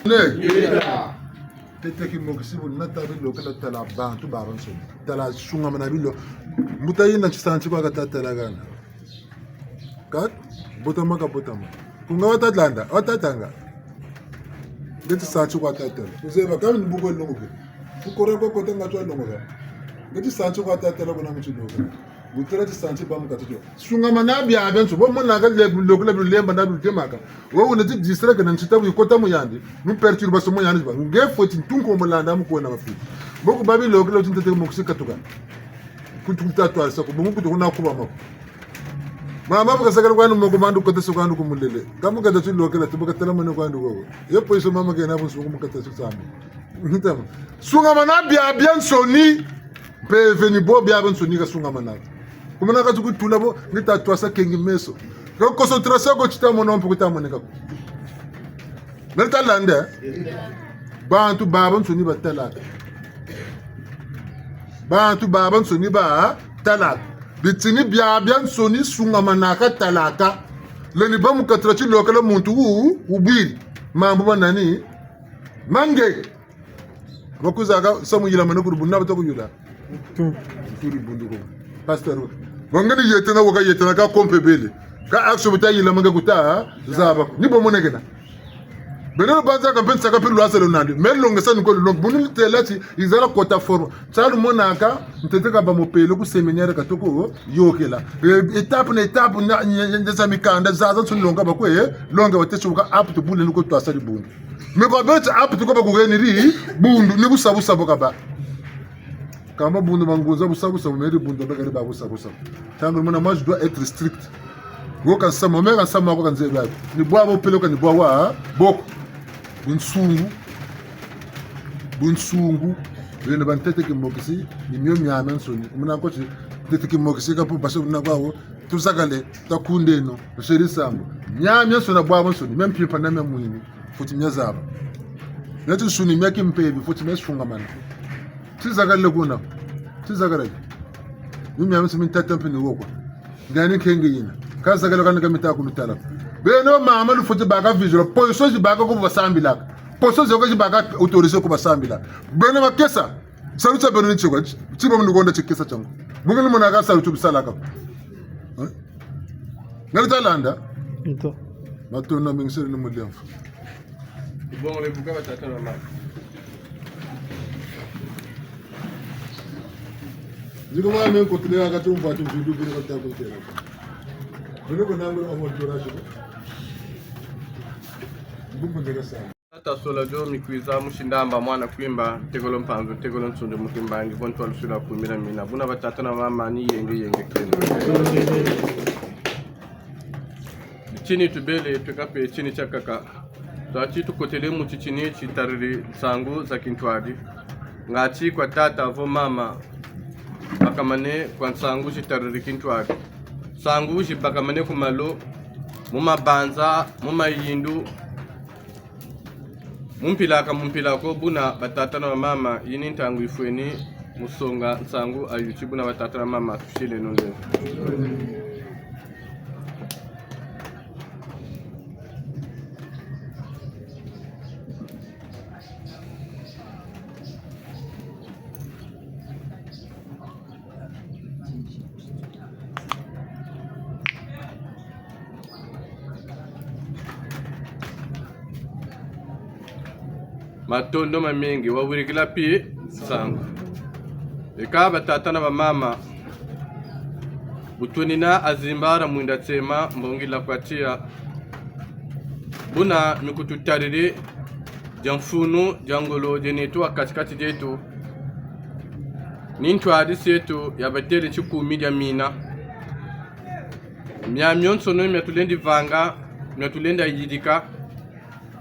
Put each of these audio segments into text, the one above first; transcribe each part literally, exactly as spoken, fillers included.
Ne. Ntete kimokisi bu nata bilokela tala bantu babansoni. Tala sungamana bilo. Mbuta yina tisanti kwa kata tala hana. Ka botama ka botama. Ku nga wata landa, wata tanga. Nge tisanti kwa tatala. Kuzeba kami ni bu kwe longoke. Ku kora kwa kota nga twa longoka. Nge tisanti kwa tatala kuna mu tilokela. Wutêla tisanti ba mu kati tio. Sungamana biabiansoni. Bo mona ka le-, lokela bilemba na bitemaka. Wo wuna ti distraire na ntita bu yikota mu yandi. Mu perturbation mu yandi ba. Nge fweti ntunku mu landa mu kwena mafi. Bo ku ba bilokela ti ntete kimokisi katuka. Kutu kutatwarisa ko. Bo mu kutu kuna kuba mako. Mama bu kasakala kwandi moko mandu kota so kwandi ku mulele. Ka mu kata tilokela ti bu katala mane kwandi koko. Ye po iso mama kena bu nsungu mu kata tisambi. Ntama. Sungamana biabiansoni. Mpeve ni bo biabiansoni kasungamanaka. Ku mona ka ti kutula bo, nge tatwasa kengi meso. Ka concentration ko tita mono mpe kuta moneka ko. Nge ta landa. Bantu babansoni batalaka. Bantu babansoni batalaka. Bitini biabiansoni sungamanaka talaka. Lendi bâ mu kati dia tilokela muntu wu, wubwiri. Mambu ma nani? Ma nge. Bakuzaka samu yila mane kuri bundu na bata kuyula. Tu. Kuri bundu ko. Pasteur. Bo nge ni yetena waka yetena ka kompe bele. Ka action bu ta yila ma nge kuta zaba. Ni bo monekena. Beno banzaka mpe nsaka mpe lwasa lo nandi. Mais longesa ni ko longa. Bundu ni têla ti yizala kota forme. Tia lumonaka, ntete kabâ mupelo ku séminaire katoko yôkela. Eh, étape na étape na, na, na, na za mikanda, zazansoni longa bakwe, eh, longa batesi wuka apte bu lendi kwe twasa dibundu. Mais kwa beti apte ko bakuheni dibundu, ni busabusabu kabâ. Kamba bundu bangunza busabusabu, mais dibundu beka diba busabusabu. Ntangu mona, moi, je dois être strict. Wo ka nsamu, mais ka nsamu ko ka nzebi. Ni bwa bo peleko, ni bwa wa, boko. Bunsungu. Bunsungu. Beno ba ntete kimokisi, ni mio miamiansoni. Muna ko ti, ntete kimokisi ka pu basa muna kwa wo. Tuzakale, takundeno, nseri sambu. Miamiansoni na bwabansoni, mia mpimpa na mia mwini, fweti mia zaba. Mia tinsuni, mia kimpeve, fweti mia sungamana. Tizakale kuna, tizakale. Ni miamiansoni mi ntata mpe ni wo kwa. Ngani nkenge yina. Kazakale kani ka mita kunutala. Beno mama lufweti baka vizula. Position zi baka ko basambilaka. Position zi baka autorisé ko basambilaka. Beno makesa. Salu tia beno ni tio kwa, ti, ti bo munu konda tikesa tiangu. Bungu ni monaka salu tio bisalaka. Eh? Ngali ta landa? Nto. Matondo mingi seri ni mulemvo. Ibongo le buka batata na mama. Nziko mwa me nkotele ka tumva tu vidu bino kata kuntela. Bino ko nangu omo durasi. Mbumbu ndeka sana. Tasola dio mikwiza, musi Ndamba, mwana Kwimba, ntekolo Mpanzu, ntekolo Nsundu, mu kimbangi, bo ntwalusula kumi dia mina. Buna batata na bamama, ni yenge yenge kena. Titini tubele, tweka mpe titini tiakaka. Twati tukotele mu titini titariri nsangu za kintwadi. Ngati kwa tata vo mama, bakamane kwa nsangu zitariri kintwadi. Nsangu zibakamane ku malu, mu mabanza, mu mayindu, mu mpila ka mu mpila ko. Buna batata na bamama, yi ni ntangu yifweni mu songa nsangu a yuti. Buna batata na bamama, tusileno nde. Matondo mamingi, wawirikila mpi nsangu. Eka batata na bamama, bu twenina a zimbara mwinda tsema, mbongila kwa tiya. Buna mi kututariri dia mfunu, dia ngolo, dieneto ha kati-kati dieto, ni ntwadisi eto ya batele nti kumi dia mina. Miamionsono mia tulendi vanga, mia tulendi yidika,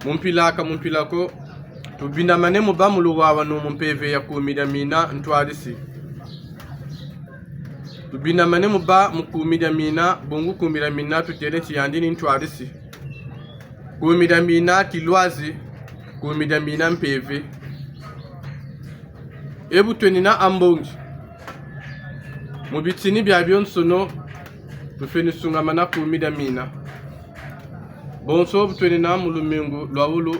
mu mpila ka mu mpila ko, tubindamane mu bâ mu luwawanu mu mpeve ya kumi dia mina ntwadisi. Tubindamane mu bâ mu kumi dia mina, bungu kumi dia mina tutele nti yandi ni ntwadisi. Kumi dia mina tilwazi, kumi dia mina mpeve. E bu twenina a mbongi, mu bitini biabionsono, tufweni sungamana kumi dia mina. Bonso bu twenina mu lumingu lwa wulu,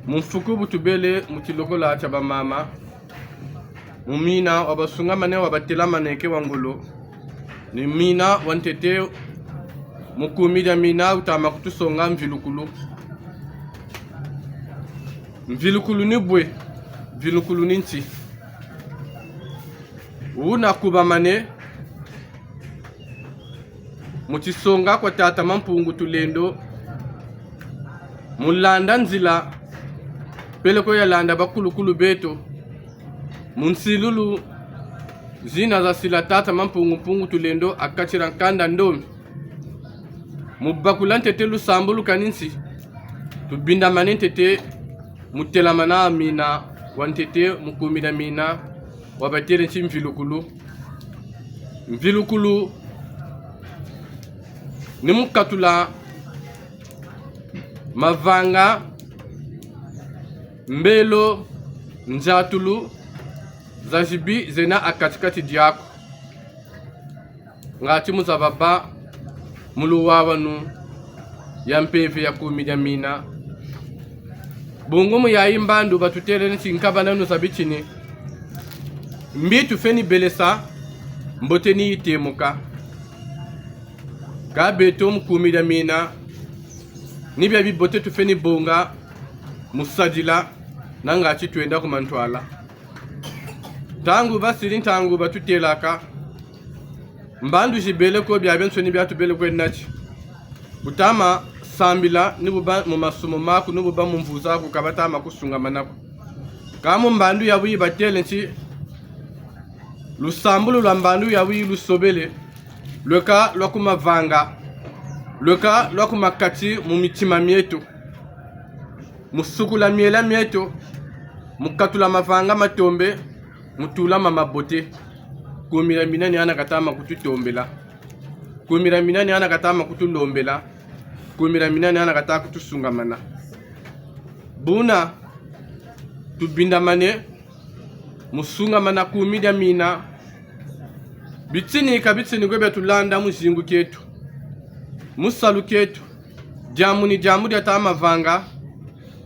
mu mfuku bu tubele mu tilokola tia bamama, mu mina wa basungamane, wa batelamaneke wa ngolo, ni mina wa ntete, mu kumi dia mina wuta ma kutusonga mvilukulu. Mvilukulu ni bwe, mvilukulu ni nti. Wuna kubamane mu tisonga kwa tata Mampungu Tulendo, mu landa nzila peleko yalanda bakulukulu beto, mu nsilulu zina zasila tata Mampungu Mpungu Tulendo ha kati dia nkanda ndombi. Mu bakula ntete lusambulu kani nti, tubindamane ntete mu telamana mina wa ntete mu kumi dia mina, wa batele nti mvilukulu. Mvilukulu ni mu katula mavanga, mbelo, nzatulu za zibi zena ha kati-kati diaku. Ngati mu za baba mu luwawanu ya mpeve ya kumi dia mina. Bungu mu yayi mbandu batutele nti nkabana nu za bitini. Mbi tufweni belesa, mbote ni yitemuka. Kâ beto mu kumi dia mina, ni bia bibote tufweni bonga mu sadila, na ngati twenda ku mantwala. Ntangu basiri, ntangu batutelaka. Mbandu zibele ko, biabiansoni bia tubele kwenda nati. Bu tama sambila, ni bu bâ mu masumu maku, ni bu bâ mu mvu zaku, ka batama kusungamana ko. Kâ mu mbandu yabuyi batele nti, lusambulu lwa mbandu yabuyi lusobele, lweka lwa ku mavanga, lweka lwa ku makati mu mitima mieto. Mu sukula miela mieto, mu katula mavanga matombe, mu tula ma mabote. Kumi dia mina ni hana katama kututombela. Kumi dia mina ni hana katama kutulombela. Kumi dia mina ni hana kata kutusungamana. Buna tubindamane mu sungamana kumi dia mina. Bitini ka bitini kwe bia tulanda mu zingu kieto, mu salu kieto, diambu ni diambu dia tama vanga,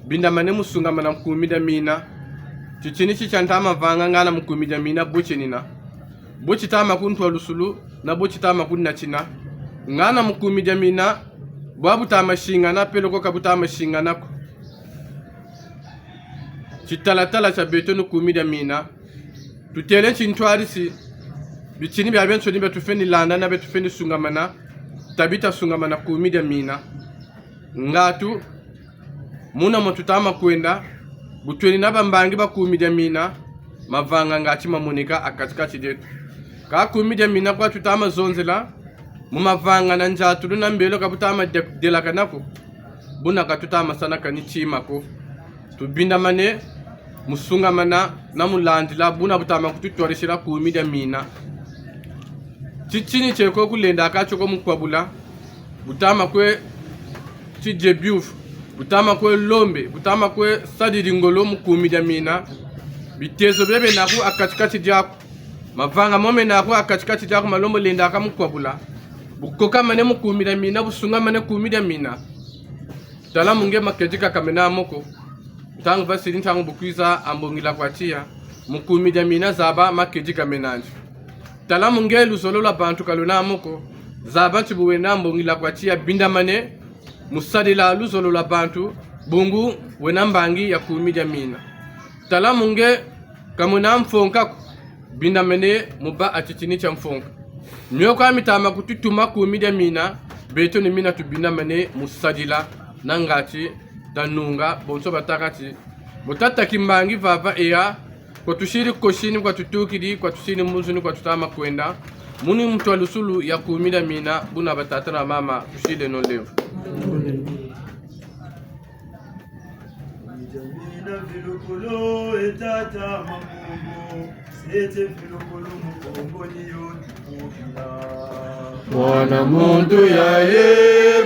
bindamane mu sungamana mu kumi dia mina. Titini ti tia ntama vanga ngana mu kumi dia mina bu tienina. Bu titama kuntwalusulu, na bu titama kunatina. Ngana mu kumi dia mina, bwa butama singana, peleko ka butama singana ko. Titalatala tia beto ni kumi dia mina. Tutele nti ntwadisi, bitini biabiansoni bia tufweni landa na bia tufweni sungamana, tabita sungamana kumi dia mina. Ngatu, Muna mo tutama kwenda, bu tweni na bambangi ba kumi dia mina, mavanga ngatu mamoneka ha kati-kati dieto. Ka kumi dia mina kwa tutama zonzela, mu mavanga na nziatulu na mbelo ka butama de-, delakana ko, buna ka tutama sana kani tima ko. Tubindamane mu sungamana na mu landila, buna butama kututwarisila kumi dia mina. Titini tieko kulendaka tio ko mu kwabula, butama kwe tidie biufu, butama kwe lombe, butama kwe sadidi ngolo mu kumi dia mina. Bitezo bie bena ku ha kati-kati diaku, mavanga mo mena ku ha kati-kati diaku, ma lembo lendaka mu kwabula. Bukokamane mu kumi dia mina, busungamane kumi dia mina. Tala mu nge makedika ka mena mo ko. Ntangu basidi, ntangu bu kwiza ha mbongila kwa tiya, mu kumi dia mina zaba makedika mena nandi. Tala mu nge luzolo lwa bantu ka lwena mo ko. Zaba ti bu wena ha mbongila kwa tiya, bindamane mu sadila luzolo lwa bantu, bungu wena mbangi ya kumi dia mina. Tala mu nge ka mwena mfonka ko, bindamane mu bâ ha titini tia mfonka. Mio kwa mitama kututuma kumi dia mina, beto ni mina tubindamane mu sadila, na ngatu tanunga bonso batâka ti, bu tata Kimbangi vava eya, kwa tusidi kosi ni kwa tutukidi, kwa tusidi muzu ni kwa tutama kwenda. Muni mutwalusulu ya kumi dia mina, buna batata na mama, tusileno lemvo. Mina vilukulu e tata Makumbu, sete vilukulu mu Kongo ni yo tuvukila. Mwana muntu yaye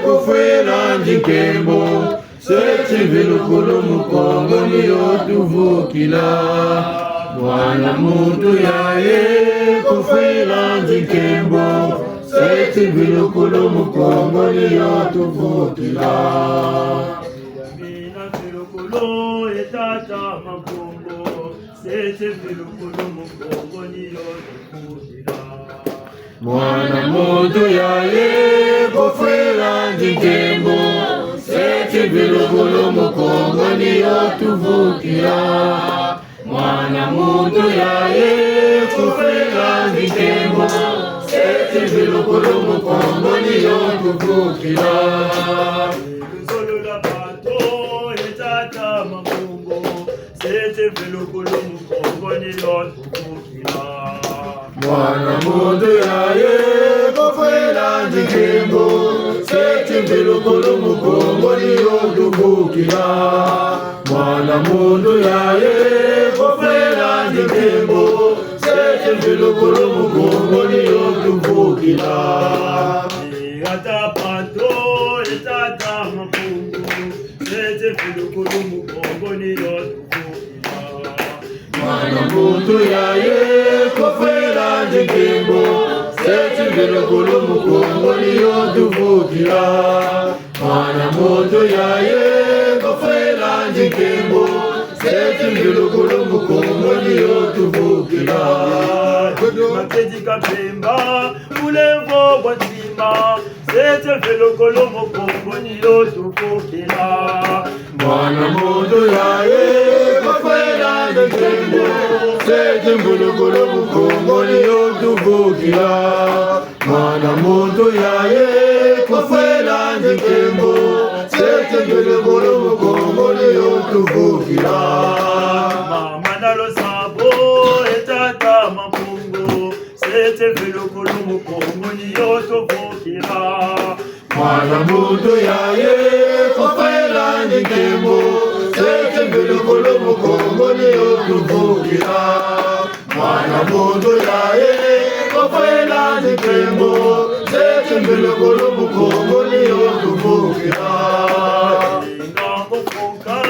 kufwila ndi nkembo, sete vilukulu mu Kongo ni yo tuvukila. Mwana muntu yaye kufwila ndi nkembo, sete vilukulu mu Kongo ni yo tuvukila. Mina vilukulu e tata Makumbu, sete vilukulu mu Kongo ni yo tuvukila. Mwana muntu yaye kufwila ndi nkembo, sete vilukulu mu Kongo ni yo tuvukila. Mwana muntu yaye kufwila ndi nkembo, sete vilukulu mu Kongo ni yo tuvukila. Luzolo lwa bantu e tata Makumbu, sete vilukulu mu Kongo ni yo tuvukila. Mwana muntu yaye kufwila ndi nkembo, sete vilukulu mu Kongo ni yo tuvukila. Mwana muntu yaye kufwila ndi nkembo, sete vilukulu mu Kongo ni yo tuvukila. Ata bantu e tata Makumbu, sete vilukulu mu Kongo ni yo tuvukila. Mwana muntu yaye kufwila ndi nkembo, sete vilukulu mu Kongo ni yo tuvukila. Mwana muntu yaye kufwila ndi nkembo, sete vilukulu mu Kongo ni yo tuvukila. Makedika Mpemba, bulemvo bwa ntima, sete vilukulu mu Kongo ni yo tuvukila. Mwana muntu yaye kufwila ndi nkembo, sete vilukulu mu Kongo ni yo tuvukila. Mwana muntu yaye kufwila ndi nkembo, sete vilukulu mu Kongo ni yo tuvukila. Mama na luzabo e tata Makumbu, sete vilukulu mu Kongo ni yo tuvukila. Mwana muntu yaye kufwila ndi nkembo, sete vilukulu mu Kongo ni yo tuvukila. Mwana muntu yaye kufwila ndi nkembo, sete vilukulu mu Kongo ni yo tuvukila. Ngambo funka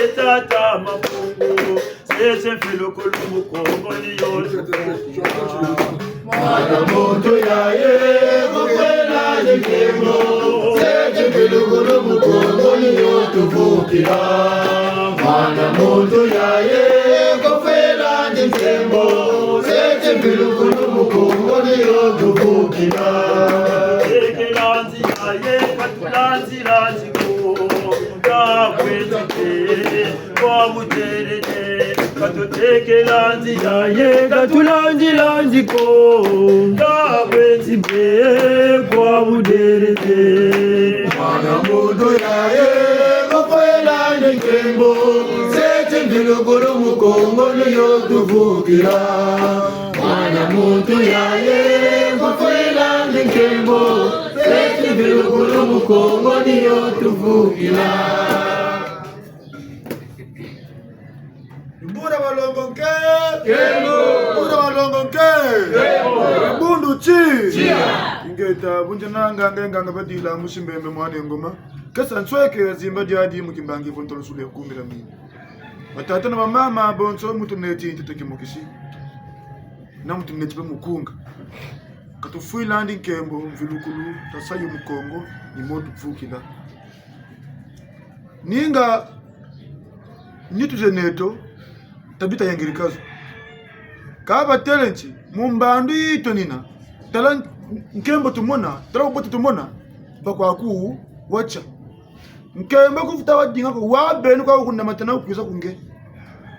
e tata Makumbu, sete vilukulu mu Kongo ni yo tuvukila. Mwana muntu yaye kufwila ndi nkembo, sete vilukulu mu Kongo ni yo tuvukila. Mwana muntu yaye kufwila ndi nkembo, sete vilukulu mu Kongo ni yo tuvukila. Tekela nzila ye, katula nzila nziko, ka kwe nzike. Kwa buderede, ka tutekela nzila ye, ka tulandila nziko. Ka bwenzi mpe kwa buderede. Mwana muntu yaye, kufwila ndi Nkembo, seti mvilukulu mu Kongo ni yo tuvukila. Mwana muntu yaye, mfwila ndi nkembo, seti mvilukulu mu Kongo ni yo tuvukila. Buna balongo nke. Nkembo. Buna balongo nke. Nkembo. Bundu ti. Tia. Ingeta, bunja na nganga, nganga badila musi mbembe mwana ngoma. Kesa nsweke ya zimba diadi mu kimbangi vo ntolo sule kumbila mini. Batata na bamama, bonso mutu neti ntete kimokisi. Na mutu neti pe mukunga. Ka tufwila ndi nkembo, mvilukulu, tasa yo mu Kongo, ni mo tuvukila. Ninga nitu ze neto, tabita yangirika zo. Ka batele nti, mu mbandu yi twanina, tala nkembo tumona, tala bubote tumona, bakwaku wa tia. Nkembo ku futa wa dinga ko, wa beni kwa kunamata na kwiza ku nge.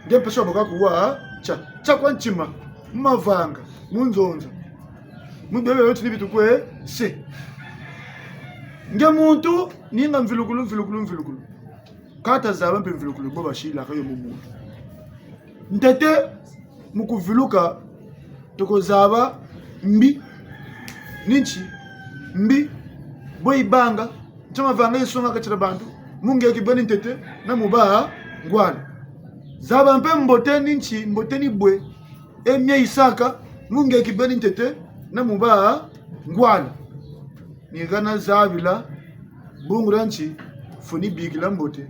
Nge mpasi wa bakwaku wa tia, tia kwa ntima, mu mavanga, mu nzonza. Mu bebe yontsi ni bitukwe se. Nge muntu, ninga mvilukulu, mvilukulu, mvilukulu. Ka tazaba mpe mvilukulu bo basilaka yo mu muntu. Ntete, mu kuviluka, tukozaba mbi, ni nti, mbi, bo yibanga, nti mavanga yisonga kati dia bantu, mu nge kibeni ntete, na mu ba ngwala. Zaba mpe mbote ni nti, mbote ni bwe, e mia yisaka, mu nge kibeni ntete, na mu ba ngwala. Ni hana zabila, bungu dia nti, fweni bikila mbote.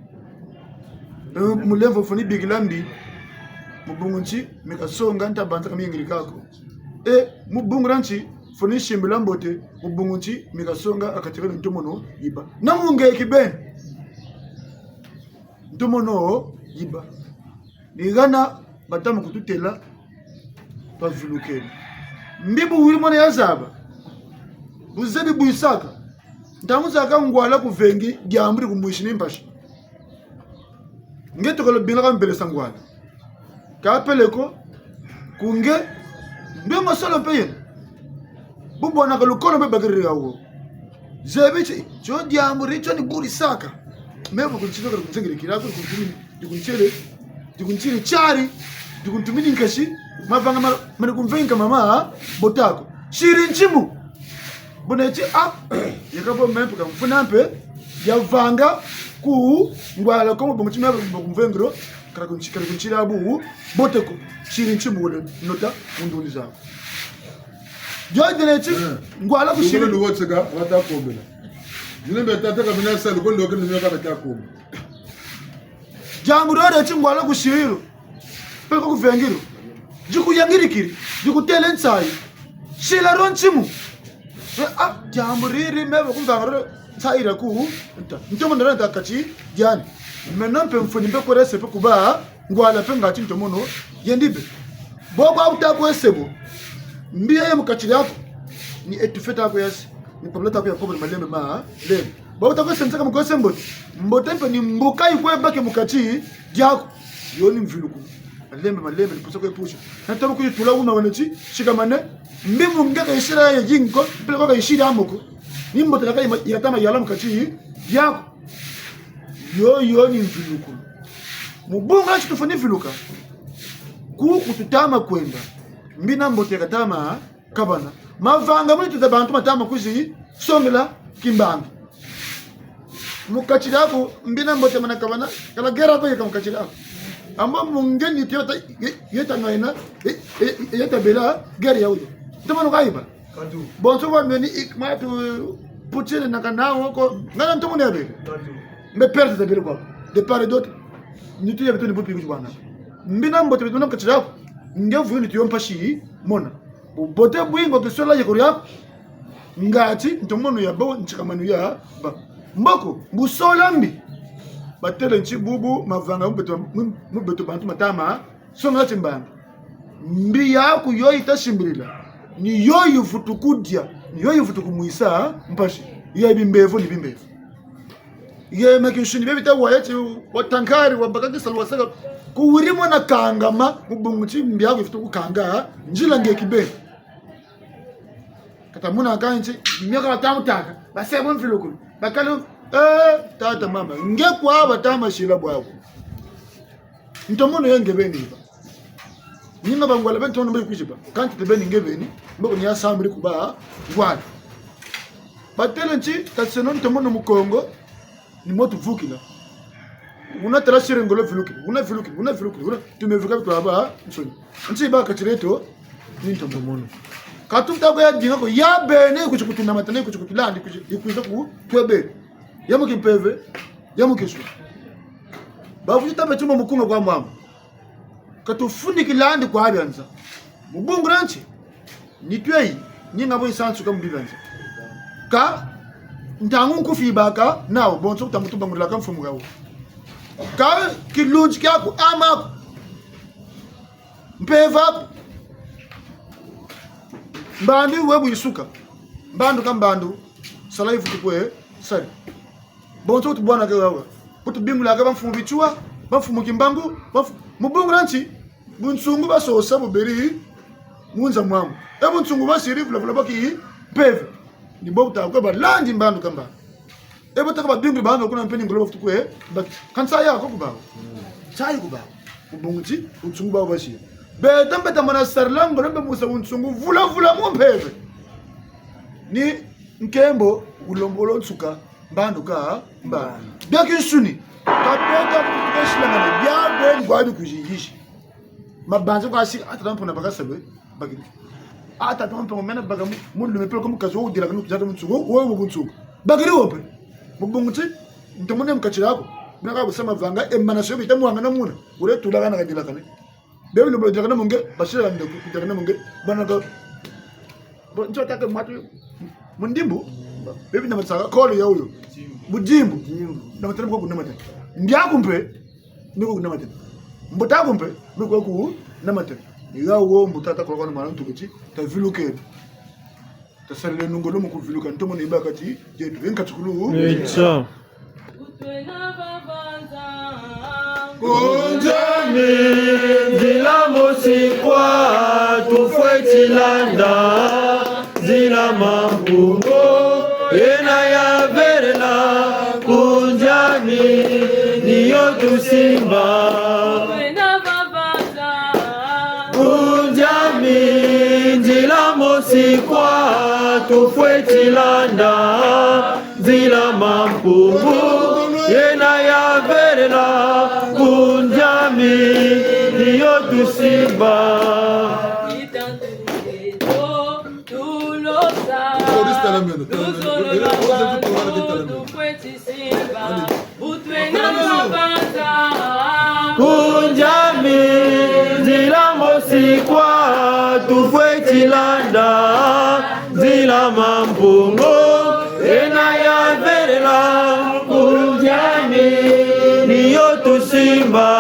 E, mulemvo fweni bikila mbi, mu bungu nti, mi kasonga nta banza ka miyingirika ko. E, mu bungu dia nti, fweni simbila mbote, mu bungu nti, mi kasonga ha kati dia ntomono yiba. Na mu nge kibeni. Ntomono yiba. Ni hana batama kututela, twavilukeno. Mbi bu wiri mwana yazaba. Bu zebi bu yisaka. Ntangu zakaka ngwala kuvengi, diambu di kumwisi ni mpasi. Nge tukalo bingaka mbelesa ngwala. Ka pele ko, ku nge, mbi masolo mpe yena. Bu bwanaka lukolo mpe bakiri yawo. Zebi ti, tio diambu di tio ni bu disaka. Me bu kuntino kala kunzengirikila ko, kuntumini, dikuntele, dikuntele tiari, dikuntumini nkesi, mavanga ma, mani kumvenga mama, botako. Siri ntimu. Buna ti, ah, yeka bo me mpe ka mfuna mpe, yavanga ku ngwala ko mu bungu ti me bu kumvengiro, kala kunti, kala kuntila bu, bote ko, siri ntimu wole, nota, mu ndundi zaku. Dio dine ti, eh, ngwala ku siri. Lukolo luwotseka, wata kombela. Dine mbe tata ka bina sa, lukolo luwoke ni mioka bata kombela. Diambu dio dine ti ngwala ku siri lo. Peleko kuvengiro. Dikuyangirikiri, dikutele nsayi. Sila dio ntimu. Eh, ah, diambu didi me bu kumvanga dio nsayi dia ku nta. Ntomono nta kati diani. Meno mpe mfweni mpe kwerese mpe kuba ngwala mpe ngati ntomono yendi be. Bo kwa buta kwese bo. Mbi ye mu kati diaku. Ni étouffé ta kwese. Ni pabula ta ku ya kobo ni malembe ma, lembe. Bo buta kwese nsaka mu kwese mbote. Mbote mpe ni mbuka yikwe bake mu kati diaku. Yo ni mvilukulu. Malembe, malembe, ni pusa kwe pusa. Na tabu kuyitula wuma wane ti, sikamane. Mbi mu nge ka yisila ye yinko, peleko ka yisila moko. Ni mbote na ka yima, yatama yala mu kati diaku. Yo, yo ni mvilukulu. Mu bungu dia ti tufweni viluka. Ku, ku tutama kwenda. Mbi na mbote katama kabana. Mavanga muni tuta bantu matama kwizi songela kimbangi. Mu kati diaku, mbi na mbote mana kabana, kala guerre ko yeka mu kati diaku. Ambo mu nge ni tiota, ye, yeta ngaina, ye, ye, yeta bela, guerre ya wuyo. Ntomono kayiba. Bonso bwa meni ik matu Poutine na kana wo ko, ngana ntomono ya bele. Mbe perte za bele kwa. De part et d'autre. Nitu ya beto ni bupi kutibana. Mbi na mbote beto na mu kati diaku. Nge vuyo nitu yo mpasi mona. Bubote bwingi kisola yeko diaku. Ngati ntomono ya bo, ntikamanu ya ba. Mboko, bu sola mbi. Batele nti bubu, mavanga mu beto, mu, mu beto bantu matama, songa timbangi. Mbi yaku yo yita simbilila. Ni yo yivutu kudia, ni yo yivutu kumwisa mpasi. Ye bimbevo ni bimbevo. Ye makinsuni bie bita wa yeti, wa tankari, wa baka kisalu, wa saka. Ku wiri mwana kangama, mu bungu ti mbi yaku yivutu kukanga, nzila nge kibeni. Kata muna kanti, mioka bata mutaka, base bo mvilukulu, bakala Eh, tata, mama, nge kwa bata masila bwaku. Ntomono ya nge beni ba. Ni ma bangwala be ntomono mbe kwizi ba. Kanti te beni nge beni, mboko ni ya sambiri kuba ngwala. Batêle nti, taseno ntomono mu Kongo, ni mo tuvukila. Wuna tala siri ngolo vilukiri, wuna vilukiri, wuna vilukiri, wuna tumevuka bitwaba nsoni. Nti ba katire to, ni ntomono. Ka tuta ko ya dinga ko, ya beni, kwizi kutunamatana, kwizi kutulandi, kwizi, kwizi ku, twe beni. Ya mu kimpeve, ya mu kinsuni. Bavuzi ta beti mo mukunga kwa mama. Ka tufunikilandi kwa bia nza. Mu bungu dia nti, ni tweyi, ni nga bo nsansuka mu bibia nza. Ka, ntangu nkufi yibâka, nawu, bonso bu ta mu tubangulaka mfumu gawu. Ka, kilunzi kiaku, ama aku. Mpeve aku. Mbandu we bu yisuka. Mbandu ka mbandu. Sala yivutu kwe, sali. Bonso bu tubwanaka wawa. Bu tubingulaka bamfumu Matsoua, bamfumu Kimbangu, bamfu-, mu bungu dia nti, bunsungu basosa buberi mu nza mwamu. E bunsungu basiri vulavula baki mpeve. Ni bo bu ta kwe balandi mbandu ka mbandu. E bo ta ka babingula bantu kuna mpe ni ngolo bavutu kwe, baki. Ka nsayi ko ku bawu. Nsayi ku bawu. Mu bungu ti, bunsungu bawu basiri. Beto mpe tamana sarila ngolo mpe mu sa bunsungu vulavula mu mpeve. Ni nkembo wulombolo nsuka. Mbandu ka mbandu. Bia kinsuni. Ka beto kutuka silangana. Bia beni kwa bikwizi yisi. Mabanza kwa si, ata tampo na baka salwe, bakiri. Ata tampo mena baka mu, mu lume pele ko mukazi wo wudila kanu kuzata mu nsuku, wo, wo, wo mu nsuku. Bakiri wo mpe. Mu bungu ti, ntomono mu kati diaku. Bina ka busa mavanga, e mana sio bita mwangana muna. Wule tula kana kadila kane. Bebi no bula dilakana mu nge, basila nde ku, ku dilakana mu nge, bana ka. Bo, nzo taka mwatu, mundimbu, bebi na matsaka, kolo ya wuyo. Budimbu. Budimbu. Na matala mko kuna matala. Ndiaku mpe, miko kuna matala. Mbuta aku mpe, miko kuna matala. Ni ha wo mbuta ta koloka na mwana ntuku ti, tavilukeno. Tasaleno ngolo mu kuviluka, ntomono yibâ kati dieto, e nkatshikulu. Etia. Ku nzila mi, nzila mosi kwa tufweti landa, nzila Mampungu yena yavelela. Ku nzila mi, ni yo tusimba. Ku nzila mi, nzila mosi kwa tufweti landa, nzila Mampungu yena yavelela. Ku nzila mi, ni yo tusimba. Ku nzila mi, nzila mosi kwa tufweti landa, nzila Mampungu yena yavelela. Ku nzila mi, ni yo tusimba.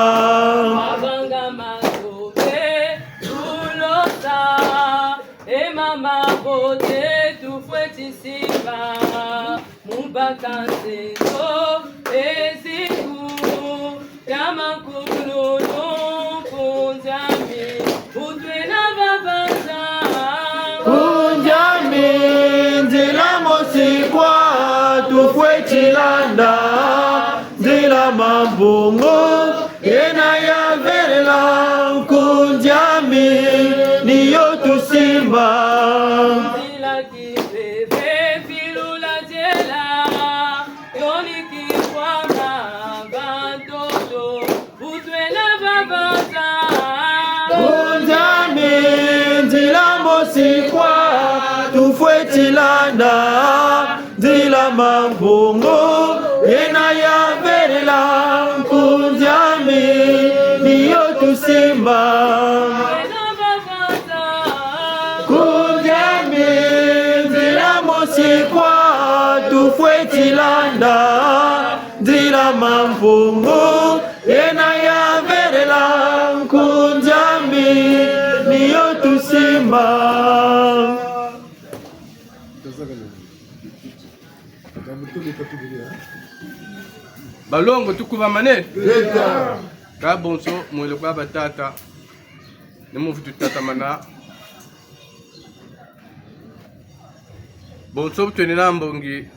E mama bote tufweti simba, mu baka nzenzo, e ziku, ya makululu, ku nzila mi, bu twena babanza. Ku nzila mi, nzila mosi kwa tufweti landa, nzila Mampungu yena yavelela. Ku nzila mi, ni yo tusimba. Nzila kimpeve vilula nzila, yo ni kikwama bantoto, bu twena babanza. Ku nzila mi, nzila mosi kwa tufweti landa, nzila Mampungu yena yavelela. Ku nzila mi, ni yo tusimba. Ku nzila mi, nzila mosi kwa tufweti landa, nzila Mampungu yena yavelela. Ku nzila mi, ni yo tusimba. Balongo, tukubamane. Ka bonso mwele kwa batata, ni mu vutu tatamana. Bonso bu twenina mbongi,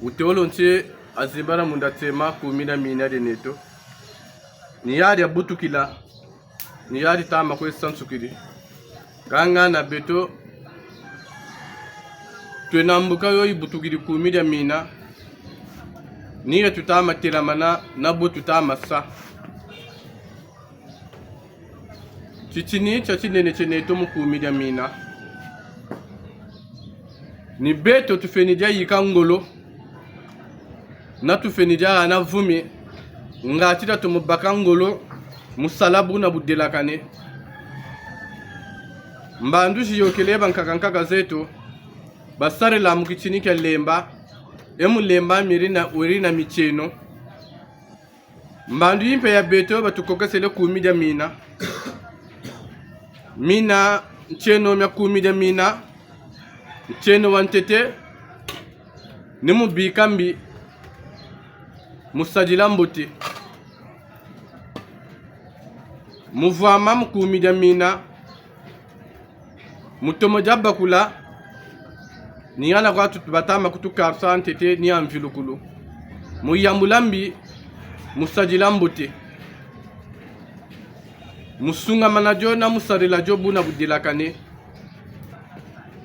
Wutewolo nti azimbana munda tsema kumi dia mina dia neto. Ni yandi abutukila, ni yandi tama kwe sansukiri. Kâ ngana beto, twena mbuka yo yibutukiri kumi dia mina. Ni ya tutama telamana, na bo tutama sa. Titini tia tinene tie neto mu kumi dia mina. Ni beto tufweni dia yika ngolo, na tufweni dia hana vumi, ngatu tatomo baka ngolo, mu sala buna budelakane. Mbandu ziyôkele bankaka nkaka zeto, basarila mu titini tia Lemba, e mu Lemba miri na, weri na mitieno. Mbandu yi mpe ya beto batukokesele kumi dia mina. Mina, ntieno mia kumi dia mina, ntieno wa ntete, ni mu bika mbi, mu sadila mbote. Mu vwama mu kumi dia mina, mu tomo dia bakula, ni hana kwa tu-, batama kutukarisa ntete ni ya mvilukulu. Mu yambula mbi, mu sadila mbote. Mu sungamana dio na mu sarila dio buna budelakane.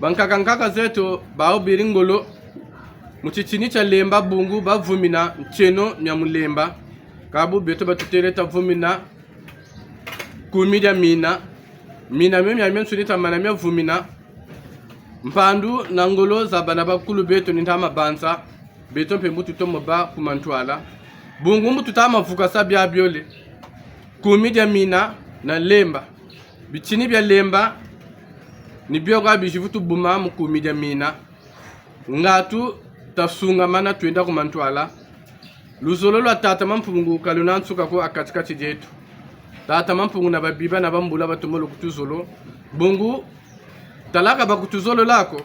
Bankaka nkaka zeto, bawu beri ngolo, mu titini tia Lemba bungu bavumina ntieno mia mu Lemba. Kâ bu beto batutêle tavumina kumi dia mina. Mina mio miamiansoni tamana mia vumina. Mpandu na ngolo za bana bakulu beto ni ntama banza. Beto mpe mbo tutomo bâ ku mantwala. Bungu mbo tutama vukasa bia biole. Kumi dia mina na Lemba. Bitini bia Lemba ni bio kwa bizi vutu buma mu kumi dia mina. Ngatu tasungamana twenda ku mantwala. Luzolo lwa Tata Mampungu ka luna nsuka ko ha kati-kati dieto. Tata Mampungu na babiba na bambula batomolo kutuzolo. Bungu, tala ka bakutuzololo ko.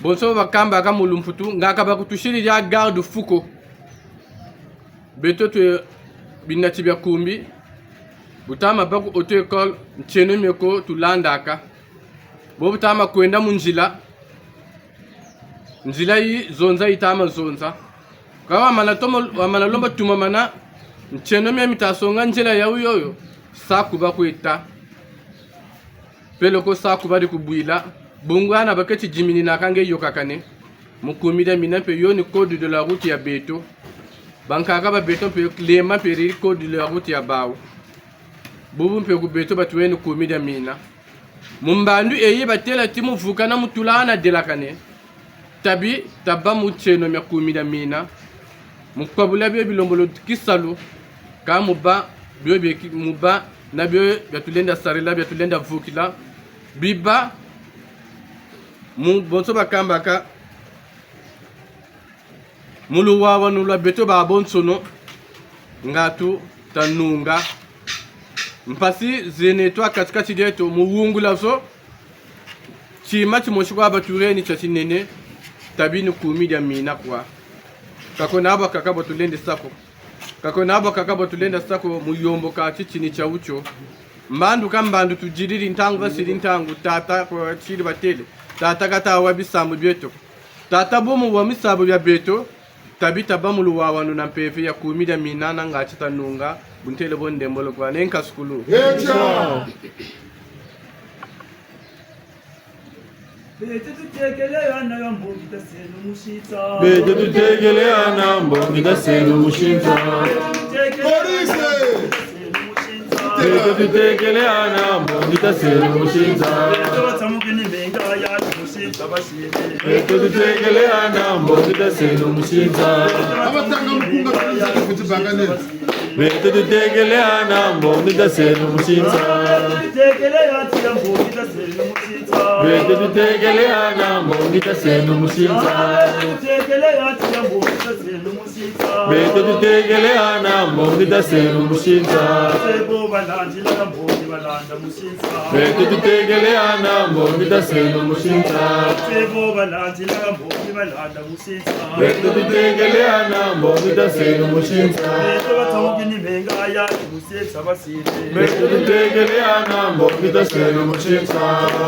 Bonso bakambaka mu lumputu, nga ka bakutusiri dia garde-fou ko. Beto twe binati bia kumbi, bu tama bâ ku auto-école, ntieno mie ko tulandaka. Bo bu tama kwenda mu nzila, nzila yi zonza yi tama zonza. Kâ wamana tomo, wamana lomba tumamana, ntieno mia mita songa nzila yawu yoyo, saku bakwe ta. Peleko saku bari kubwila, bungu hana baketi dimininaka nge yokakane. Mu kumi dia mina mpe yo ni code de la route ya beto. Bankaka ba beto mpe Lemba mpe ri code de la route ya bawu. Bubu mpe ku beto batuheni kumi dia mina. Mu mbandu eyi batêla ti mu vuka na mu tula hana delakane. Tabi, tabâ mu ntieno mia kumi dia mina. Mu kwabula bio bilembolo kisalu, kâ mu bâ, bio bie ki-, mu bâ na bio bia tulenda sarila, bia tulenda vukila, bibâ mu bonso bakambaka, mu luwawanu lwa beto babonsono, ngatu tanunga. Mpasi zena neto ha kati-kati dieto, mu wungula zo, tima timosi kwa batuheni tia tinene, tabi ni kumi dia mina kwa. Ka kwena bwakaka bwa tulenda sa ko. Ka kwena bwakaka bwa tulenda sa ko mu yomboka titini tia wutio. Mbandu ka mbandu tudidiri ntangu basiri ntangu, tata kwa tiri batêle. Tata kata wa bisambu bieto. Tata bo mu wa misabu bia beto, tabi tabâ mu luwawanu na mpeve ya kumi dia mina na ngatu tanunga, bu ntêle bo ndembolo kwa ne nkasukulu. Etia. Beto tutekele hana ha mbongi taseno musitsa. Beto tutekele hana ha mbongi taseno musitsa. Police! Beto tutekele hana ha mbongi taseno musitsa. Beto batsamukini menga ya musitsa basi. Beto tutekele hana ha mbongi taseno musitsa. Abatanga mukunga kwanza kuti bakane. Beto tutekele hana ha mbongi taseno musitsa. Tutekele hana ha mbongi taseno musitsa. Beto tutekele hana ha mbongi taseno musitsa. Tutekele hana ha mbongi taseno musitsa. Beto tutekele hana ha mbongi taseno musitsa. Sebo balandila ha mbongi Balanda musinsa. Beto tutekele hana mbongi taseno musinsa. Sebo balandila mbongi balanda musinsa. Beto tutekele hana mbongi taseno musinsa. Beto batongi ni menga ya musinsa basile. Beto tutekele hana mbongi taseno musinsa.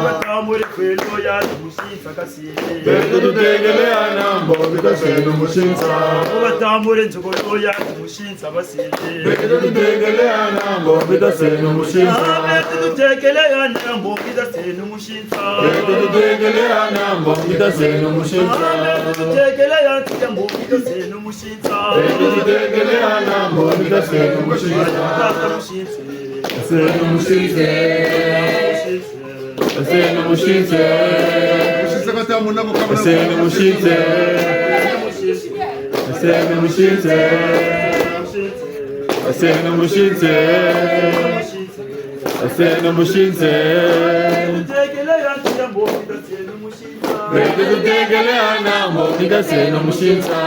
Batambule kwelo ya musinsa kasile. Beto tutekele hana mbongi taseno musinsa. Batambule nzogolo ya musinsa basile. Beto tutekele hana mbongi taseno musinsa. Ah, beto tutekele hana mbongi taseno musinsa. Beto tutekele hana mbongi taseno musinsa. Ah, beto tutekele hana mbongi taseno musinsa. Beto tutekele hana mbongi taseno musinsa. Tata musinsa. Taseno musinsa. Taseno musinsa. Taseno musinsa. Taseno musinsa. Taseno musinsa. Taseno musinsa. Beto tutekele hana mbongi taseno musinsa.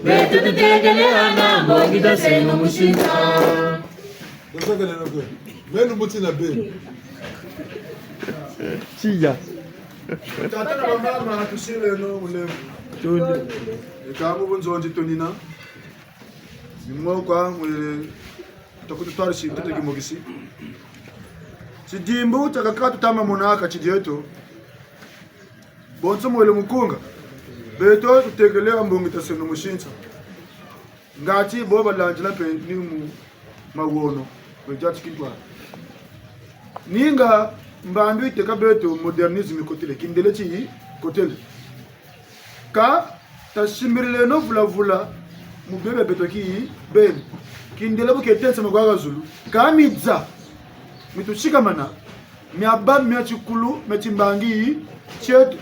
Beto tutekele hana mbongi taseno musinsa. Bosokeleno kwe. Meno muti na beno. Tiya. Tata na bamama, tusileno mulemvo. Tuni. Eka mu bunzonzi tunina. Ni mo kwa mwele takututwarisi ntete kimokisi. Tidimbu tiakaka tutama mona ha kati dieto. Bonso mwele mukunga. Beto tutekele ha mbongi taseno musinsa. Ngati bo balandila mpe ni mu mawono, mu diati kintwari. Ninga mbandu yiteka beto modernisme yikotele, kindele tikotele. Kâ tasimbirileno vula-vula mu bio bia beto kibeni. Kindele bu kietense mu kwa ha zulu. Kâ midia mitusikamana, miabâ mia tikulu, mia timbangi tieto.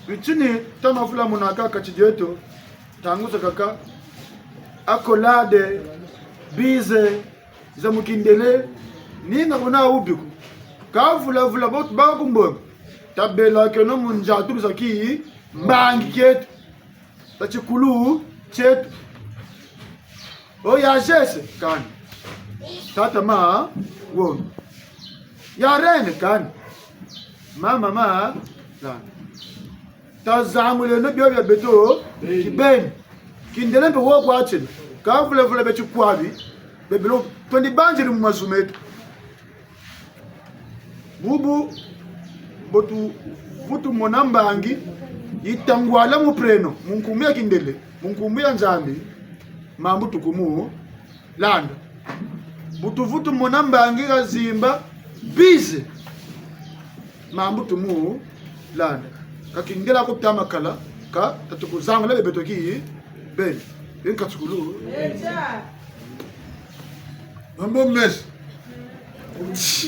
Bitini tama vula mona ha kati dieto, ntangu zakaka, accolade, bise, za mu kindele, ninga buna wubi ko. Kâ vula-vula bo tubaka ku mbongi, tabelakeno mu ndiatulu za kimbangi kieto, za tikulu tieto. O ya Jesse, kani. Tata ma, wo. Ya Reine, kani. Mama ma, kani. Tazanguleno bio bia beto kibeni. Kindele mpe wo kwa tiena. Kâ vula-vula bia tikwabi, bia bilo, twendi banziri mu mazu meto. Bubu, bu tuvutu mona mbangi yitangwala mu prénom, mu nkumbu ya kindele, mu nkumbu ya Nzambi, mambu tukumu landa. Bu tuvutu mona mbangi kazimba bise, mambu tumu landa. Ka kindele ko tama kala, kâ tatukuzangula bia beto kibeni. Beni katukulu. Mambu mesi.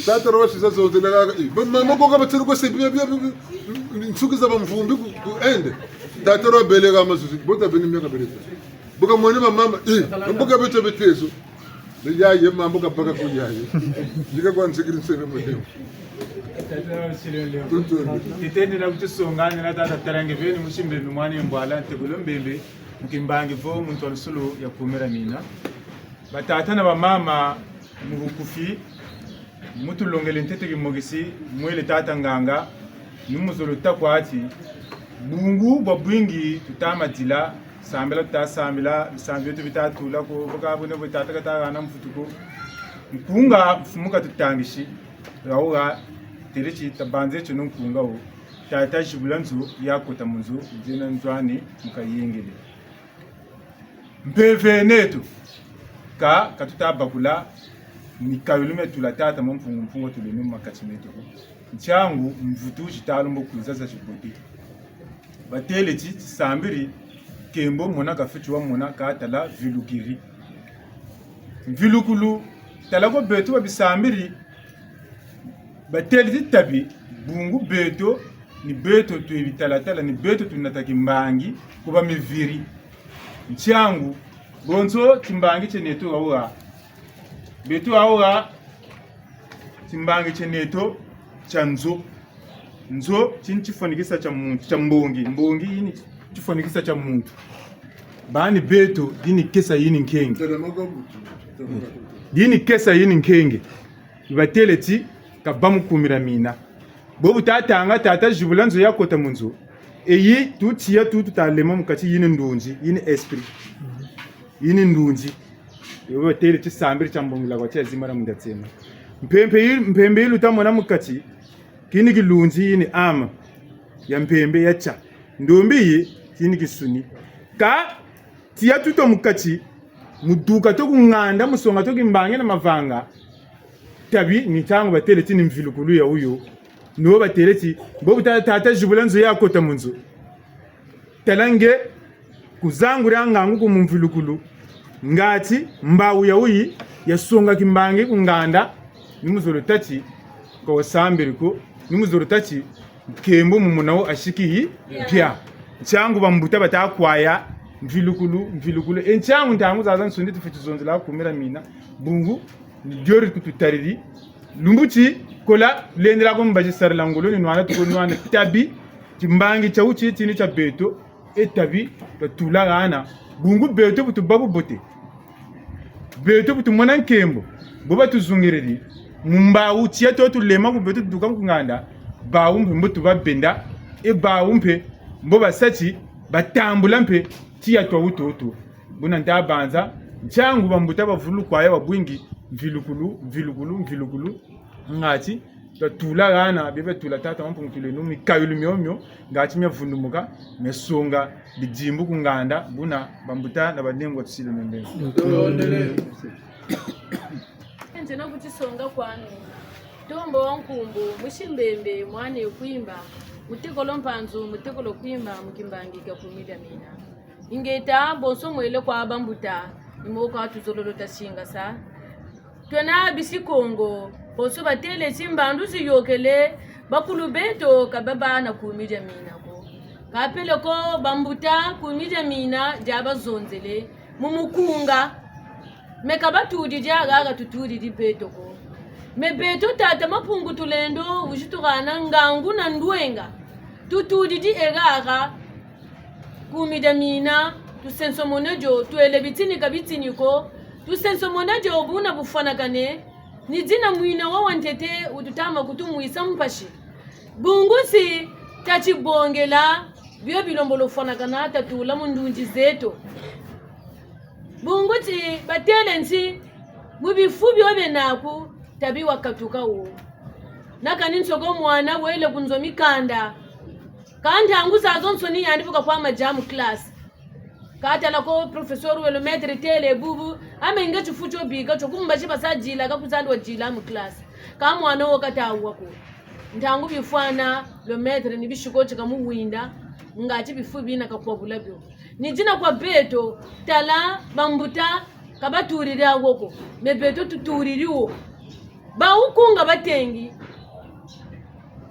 Tata Rosi sa zonzela kaka. Eh, ba mama ko ka batiri ko se bia, bia, bia, bia, nsuki za bamvumbi ku, ku ende. Tata Rosi bele ka masusi. Bo tabeni mia ka bele. Bu kamwene ba mama. Eh, bu ka bete betezo. Ni yaye mambu kabaka ku yaye. Ndika kwa nsikiri nsebe mwene. Tutende na kutusonga, ni na tata Tarange beni, musi Mbembe mwana Mbwala, ntekolo Mbembe, mu kimbangi vo, muntu wa lusulu ya kumela mina. Batata na bamama, mu bukufi, mutulongele ntete kimokisi, mwele tata nganga, ni muzolo ta kwa ti, bungu bwa bwingi tuta madila, sambila tuta sambila, bisambi bieto bita tula ko, bu ka bwena bwe tata kata hana mvutu ko. Nkunga mfumu katutangisi, hawu ha, têle ti tabanze tieno nkunga wo, tata zibula nzo, ya kota mu nzo, nzena nzwani, mu kayengele. Mpeve neto, kâ, ka tuta bakula mikayulu mia tula tata Mampungu Mpungu tuleno mu makati meto ko. Ntiangu, mvutu zita lembo kwiza za zibote. Batêle ti, tisambiri, nkembo mona kafweti wa mona, kâ tala vilukiri. Mvilukulu, tala ko beto ba bisambiri, batêle ti tabi, bungu beto, ni beto twe bitalatala, ni beto tunata kimbangi, ku ba miviri. Ntiangu, bonso timbangi tie neto hawu ha. Beto hawu ha, timbangi tie neto tia nzo. Nzo, ti ni tifwanikisa tia muntu, tia mbongi. Mbongi yi ni tifwanikisa tia muntu. Bani beto, dini kesa yini nkenge. Dini kesa yini nkenge. Batêle ti, ka ba mu kumi dia mina. Bo bu tatanga, tata zibula nzo ya kota mu nzo. E yi, tu tiya tu, tuta lema mu kati yini ndunzi, yini esprit. Yini ndunzi. Yo batêle ti sambiri tia mbongila kwa tia zimara munda tsema. Mpembe yi, mpembe yi luta mona mu kati, kini kilunzi yini ama. Ya mpembe ya tia. Ndombi yi, kini kisuni. Ka, tiya tu to mu kati, mu duka to ku nganda, mu songa to kimbangi na mavanga. Tabi, ni ntangu batêle ti ni mvilukulu ya wuyo. No batêle ti, bo bu ta-, tata zibula nzo ya kota mu nzo. Tala nge, ku zangu dia ngangu ku mu mvilukulu. Ngati, mbawu ya wuyi, ya songa kimbangi ku nganda, ni muzolo tâ ti, ka wasambiri ko, ni muzolo tâ ti, nkembo mu mona wo asiki yi, pia. Ntiangu bambuta bata kwaya, mvilukulu, mvilukulu. E ntiangu ntangu zazansoni tufweti zonzela kumi dia mina, bungu, ni dio di kututariri. Lumbu ti, kola, lendela ko mbazi sarila ngolo ni nwana tuko nwana tabi, timbangi tia wuti, tini tia beto, e tabi, twatula hana, bungu beto bu tubâ bubote. Beto bu tumona nkembo, bo batuzungiriri, mu mbawu tiya to tulema ku beto tuduka ku nganda, bawu mpe mbo tubabenda, e bawu mpe mbo basa ti, batambula mpe tiya twa wutoto. Buna nta banza, ntiangu bambuta bavulu kwaya babwingi, mvilukulu, mvilukulu, mvilukulu, ngati, twatula hana, bia batula tata Mampungu Tulendo, mikayulu miomio, ngati mia vundumuka, mia songa, bidimbu ku nganda, buna bambuta na banengwa tusile membele. Nzena ku tisonga kwanu. Tombo wa nkumbu, Musi Mbembe, mwana Kwimba, mutekolo Mpanzu, mutekolo Kwimba, mu kimbangi kia kumi dia mina. Ingeta, bonso mwele kwa bambuta, ni mo kwa tuzololo ta singasa. Twena bisi Kongo, bonso batêle ti mbandu ziyôkele, bakulu beto ka babâ na kumi dia mina ko. Ka peleko bambuta kumi dia mina dia bazonzele, mu mukunga, me ka batudidi haha tutudidi beto ko. Me beto tata Mampungu Tulendo, wizi tuhana ngangu na ndwenga. Tutudidi e haha, kumi dia mina, tusensomona dio, twele bitini ka bitini ko, tusensomona dio buna bufwanakane, ni dina mwina wa wantete wututama kutumwisa mpasi. Bungu ti, tatibongela, bio bilombolo fwanakana, tatula mu ndunzi zeto. Bungu ti, batêle nti, mu bifu bio bena naku, tabi wakatuka wo. Na kani nsoko mwana wele ku nzo mikanda. Ka ntangu zazonsoni yandi bu kakwama dia mu classe. Ka tala ko professeur we lo maître têle bubu, ame nge tifu tio bika tio ku mbazi basa dilaka ku zandi wadila mu classe. Ka mwana wo kata wa ko. Ntangu bifwana lo maître ni bisi ko ti kamuwinda, ngati bifu bina kakwabula bio. Ni dina kwa beto, tala bambuta ka batudidi wo ko, me beto tutudidi wo. Bawukunga batengi,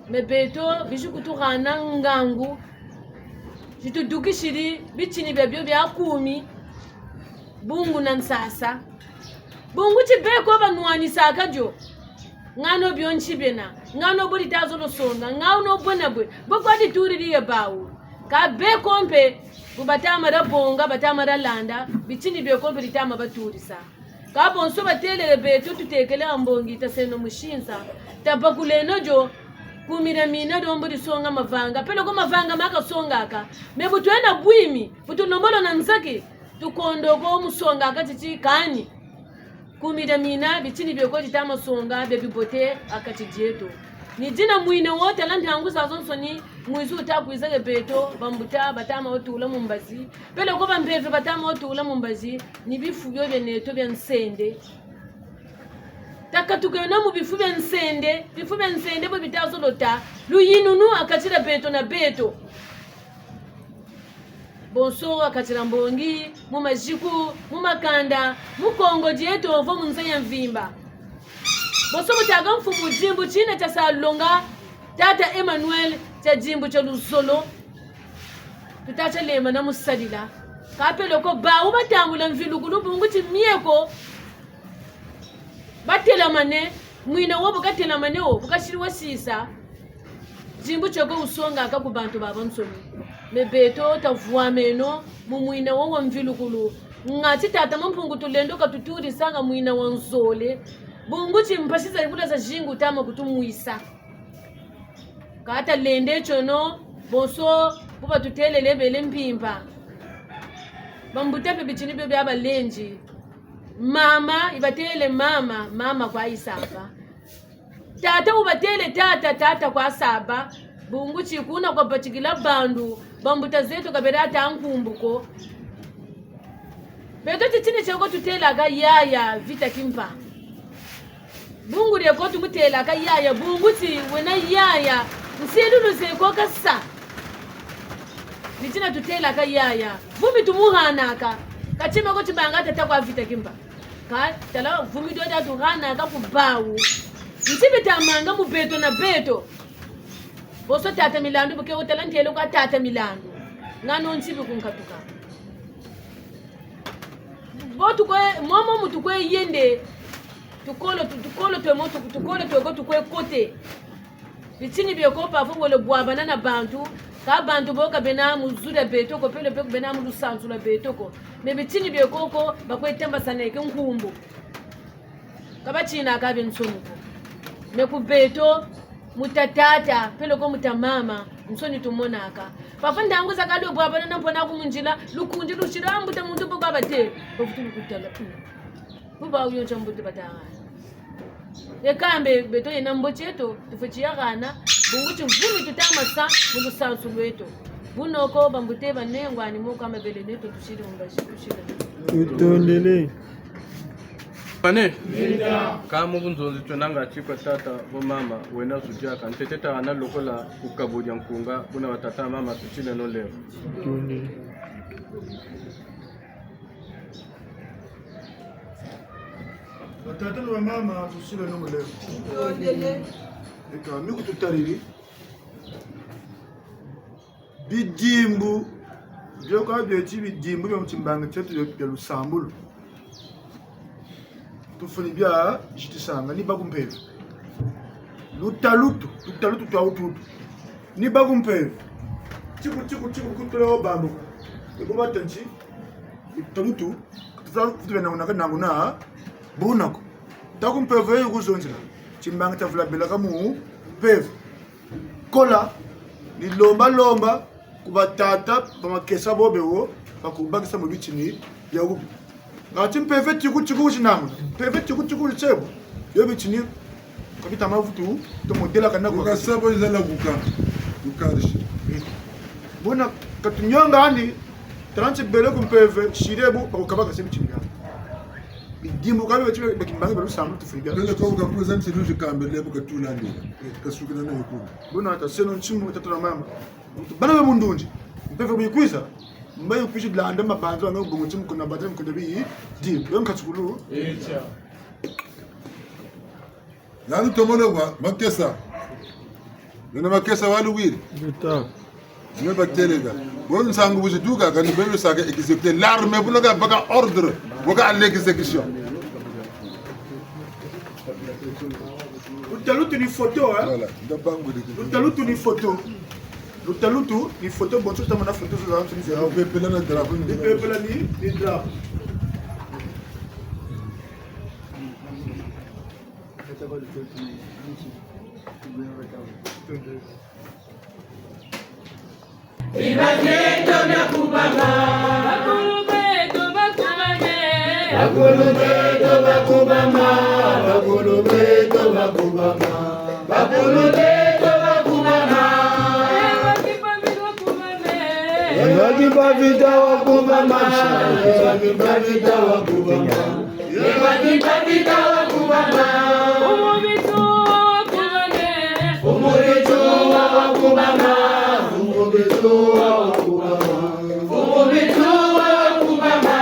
me beto bizi kutuhana ngangu, zitudukisidi bitini biabio bia kumi, bungu na nsasa. Bungu ti beko banwanisaka dio. Ngano bio nti biena, ngano bo ditazolo songa, ngano bwena bwe, bo kwa ditudidi ye bawu. Ka beko mpe, bu batama da bonga, batama da landa, bitini bieko mpe ditama batudisa. Ka bonso batêlele beto tutekele ha mbongi, taseno musinsa, tabakuleno dio, kumi dia mina dio mbo disonga mavanga, peleko mavanga ma kasongaka, me bu twena bwimi, bu tulombolo na nzaki, tukondoko mu songa ha kati ti kani. Kumi dia mina, bitini bieko ditama songa, bia bibote ha kati dieto. Ni dina mwina wo tala ntangu zazonsoni, mwizu wuta kwiza ke beto, bambuta, batama watula mu mbazi. Peleko bampeve batama watula mu mbazi, ni bifu bio bia neto bia nsende. Takatukeno mu bifu bia nsende, bifu bia nsende bo bitazolo ta, luyinunu ha kati dia beto na beto. Bonso ha kati dia mbongi, mu maziku, mu makanda, mu Kongo dieto vo mu nza ya mvimba. Bonso bu taka mfumu dimbu tina tiasa longa, tata Emmanuel, tia dimbu tia luzolo, tuta tia lema na mu sadila. Ka peleko bawu batambula mvilukulu bungu ti mieko, batelamane, mwina wo bu katelamane wo, bu kasiri wa sisa, dimbu tieko wusongaka ku bantu babansoni. Mais beto tavwameno mu mwina wo wa mvilukulu. Ngati tata Mampungu Tulendo katutudisanga mwina wa nzole. Bungu ti mpasi za yibula zazingi wuta ma kutumwisa. Kâ talende tiono, bonso bu batutelele bele mpimpa. Bambuta mpe bitini bio bia balendi. Mama, yi batele mama, mama kwa yisaba. Tata wu batele tata, tata kwa saba. Bungu ti kuna kwa batikila bandu, bambuta zeto ka beri ata nkumbu ko. Beto titini tieko tutelaka yaya Vita Kimpa. Bungu dieko tumutelaka yaya, bungu ti wena yaya, nsilulu zeko kasa. Ni tina tutelaka yaya. Vumi tumuhanaka. Ka tima ko tibanga tata kwa Vita Kimpa. Kâ tala vumi dio tatuhanaka ku bawu. Nti bitamanga mu beto na beto. Bonso tata Milandu, bu ke wutala ntelo kwa tata Milandu. Ngano nti bi kunkatuka. Bo tukwe, momo mu tukwe yende. Tukolo, tu-, tukolo twe mo, tu-, tukolo tweko tukwe kote. Bitini bieko parfois wele bwabana na bantu, kâ bantu bo ka bena mu zu dia beto ko, peleko mpe ka bena mu lusansu lwa beto ko. Mais bitini bieko ko, bakwe tambasaneke nkumbu. Ka batinaka biansoni ko. Mais ku beto, mu ta tata, peleko mu ta mama, nsoni tumonaka. Parfois ntangu zakaka lwe bwabana na mpangi'aku mu nzila, lukundi lusila mbuta muntu bo ka batele. Bavutu lukutala. Mm. Bu ba wuyonza mbuta batanga. Yeka mbe beto yena mbote eto, tufweti yahana, bungu ti vumi tuta ma sa mu lusansu lweto. Bunoko bambuta banengwa ni moko a mabele neto tusiri mu mbazi, tusiri. Tutondele. Pane? Kâ mu bunzonzi twena ngatu kwa tata, bo mama, wena zu diaka, ntete tahana lokola ku kabu dia nkunga, buna batata mama tusileno lelo. Tutondele. Batata na bamama, tusileno lelo. Eka, mi kututariri. Bidimbu, bio ka bieti bidimbu bia mu timbangi tieto bia, bia lusambulu. Tufweni bia zitisanga, ni baku mpeve. Lutalutu, lutalutu twa wututu. Ni baku mpeve. Tiku, tiku, tiku, kutula wo bambu. Eko batanti, lutalutu, kutula, kutula na unaka, na una, bunako. Taku mpeve yo kuzonzela. Timbangi tiavula bela ka mu mpeve. Kola, ni lomba lomba, ku batata, ba makesa bobe wo, bakubakisa mu bitini bia wubi. Ngatu mpeve tiku tiku zinamuna, mpeve tiku tiku zisebo, yo bitini, ka bita mavutu, tomo delakana ko. Wuka sabo izala kuka, kukarisi. Buna, katunyonga ani, trente bele ku mpeve, siri bu, bakukabakasa bitini bia. Bidimbu ka bieti bia kimbangi bia lusambulu tufweni bia. Peleko wuka kuza nti luzi kambele bu katula ndi. Kasukina na yukuni. Buna taseno ntimu tata na mama. Bana be mu ndunzi. Mpeve bu yikwiza. Mba yikwizi landa mabanza wana bungu ntimu kuna banza mukunda bi di. Yo nkatukulu. Echa. Nani tomona kwa makesa. Nina makesa waluwiri. Vita. Ni bateleka. Bo nsangu bu ziduka, kani beno saka exécuter l'armée, buna ka baka ordre, boka à l'exécution. Lutalutu ni photo, hein? Voilà, ndabangu diki. Lutalutu ni photo. Lutalutu ni photo, bonso tamona photo zo za nsoni za. Pepela na drapeau. Ni pepela ni, ni drapeau. Biba bieto biakubama. Bakulu beto bakubama. Bakulu beto bakubama. Bakulu beto bakubama. Bakulu beto bakubama. Ewa Kimpa Vita wakubama. Ewa Kimpa Vita wakubama. Yeba Kimpa Vita wakubama. Mfumu Bitsua wakubama. Mfumu Bitsua wakubama. Mfumu Bitsua wakubama. Mfumu Bitsua wakubama.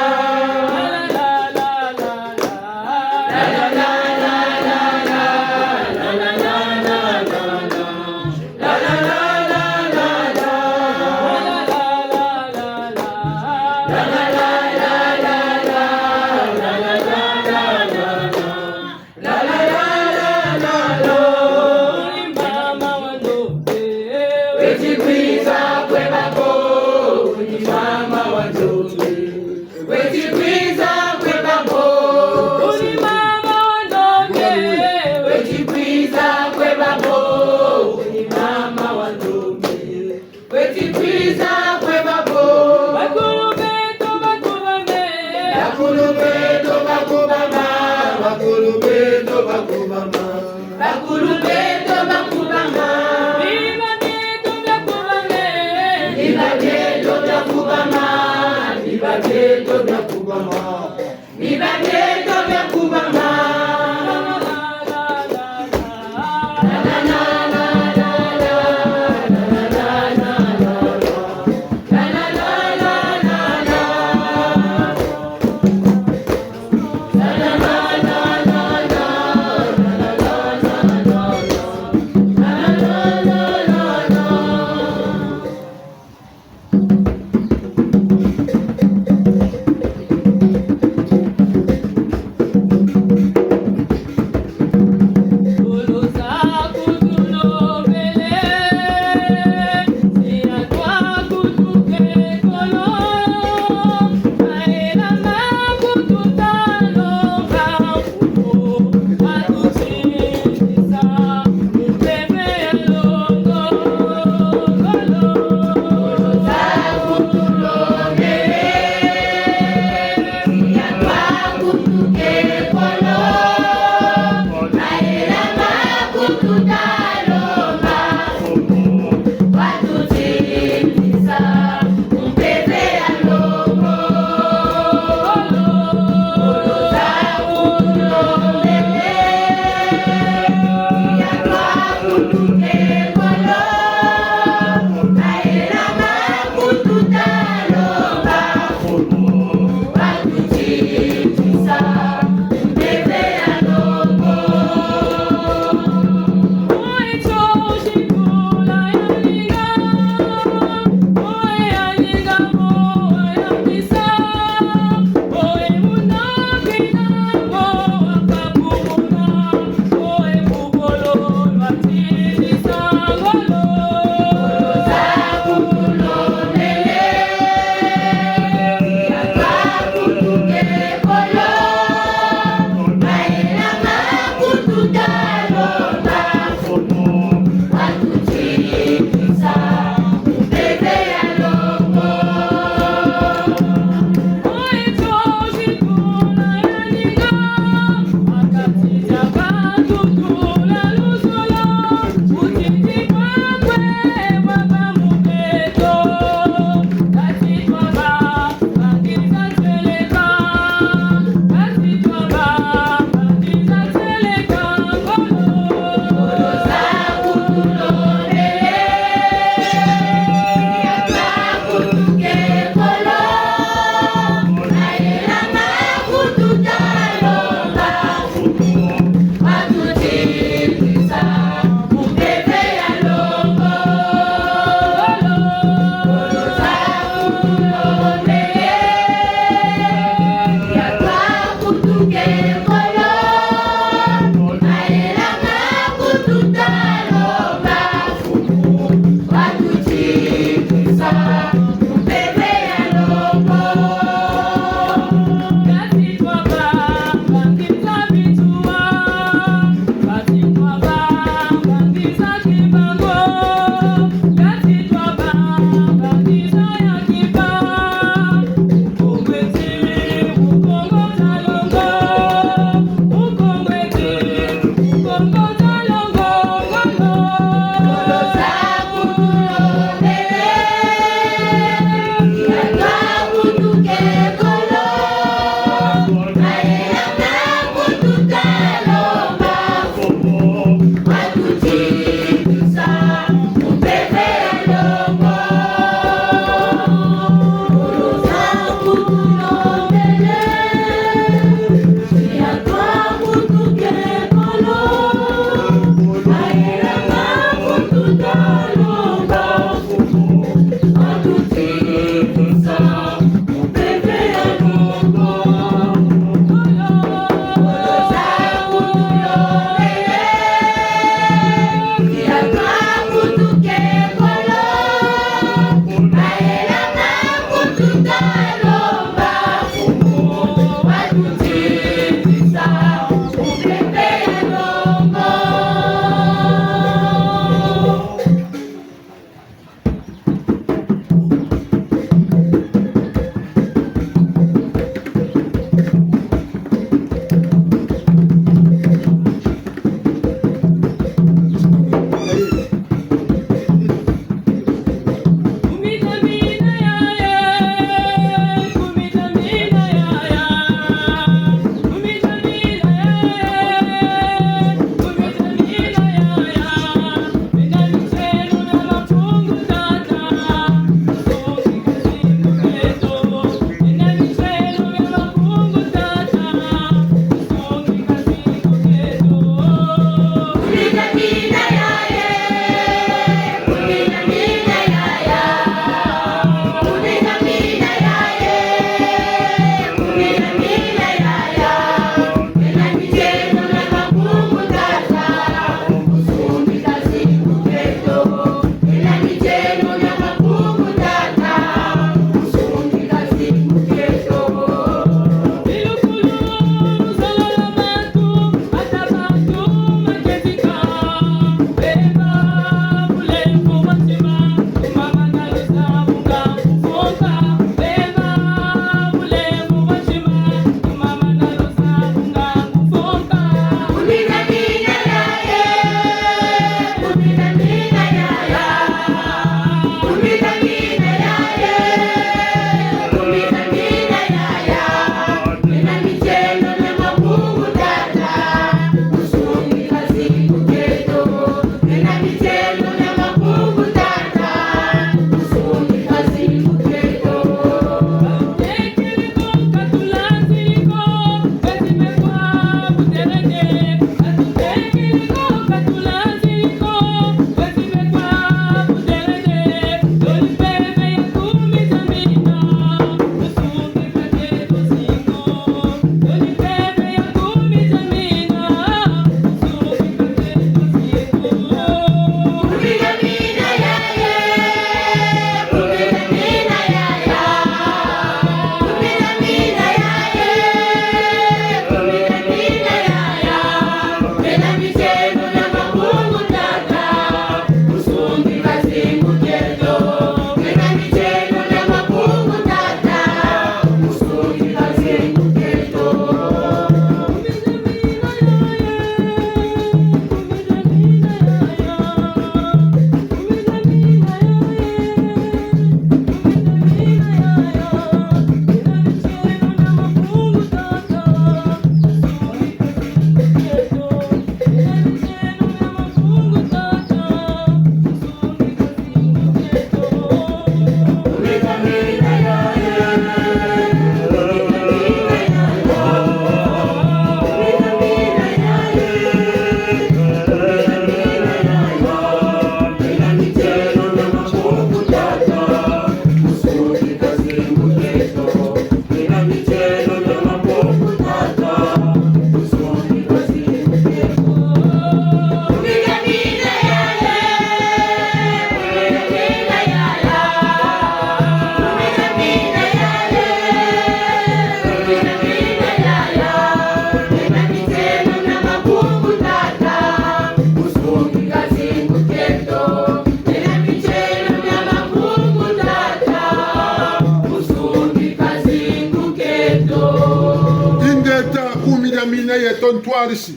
ntwarisi,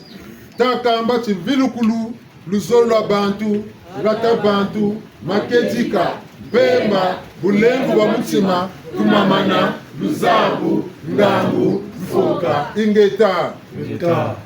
ta kamba ti mvilukulu, luzolo lwa bantu, ngata bantu, makedika, mpemba, bulembu bwa mutima, tumamana, luzabu, ngangu, mfoka. Ingeta. Ingeta.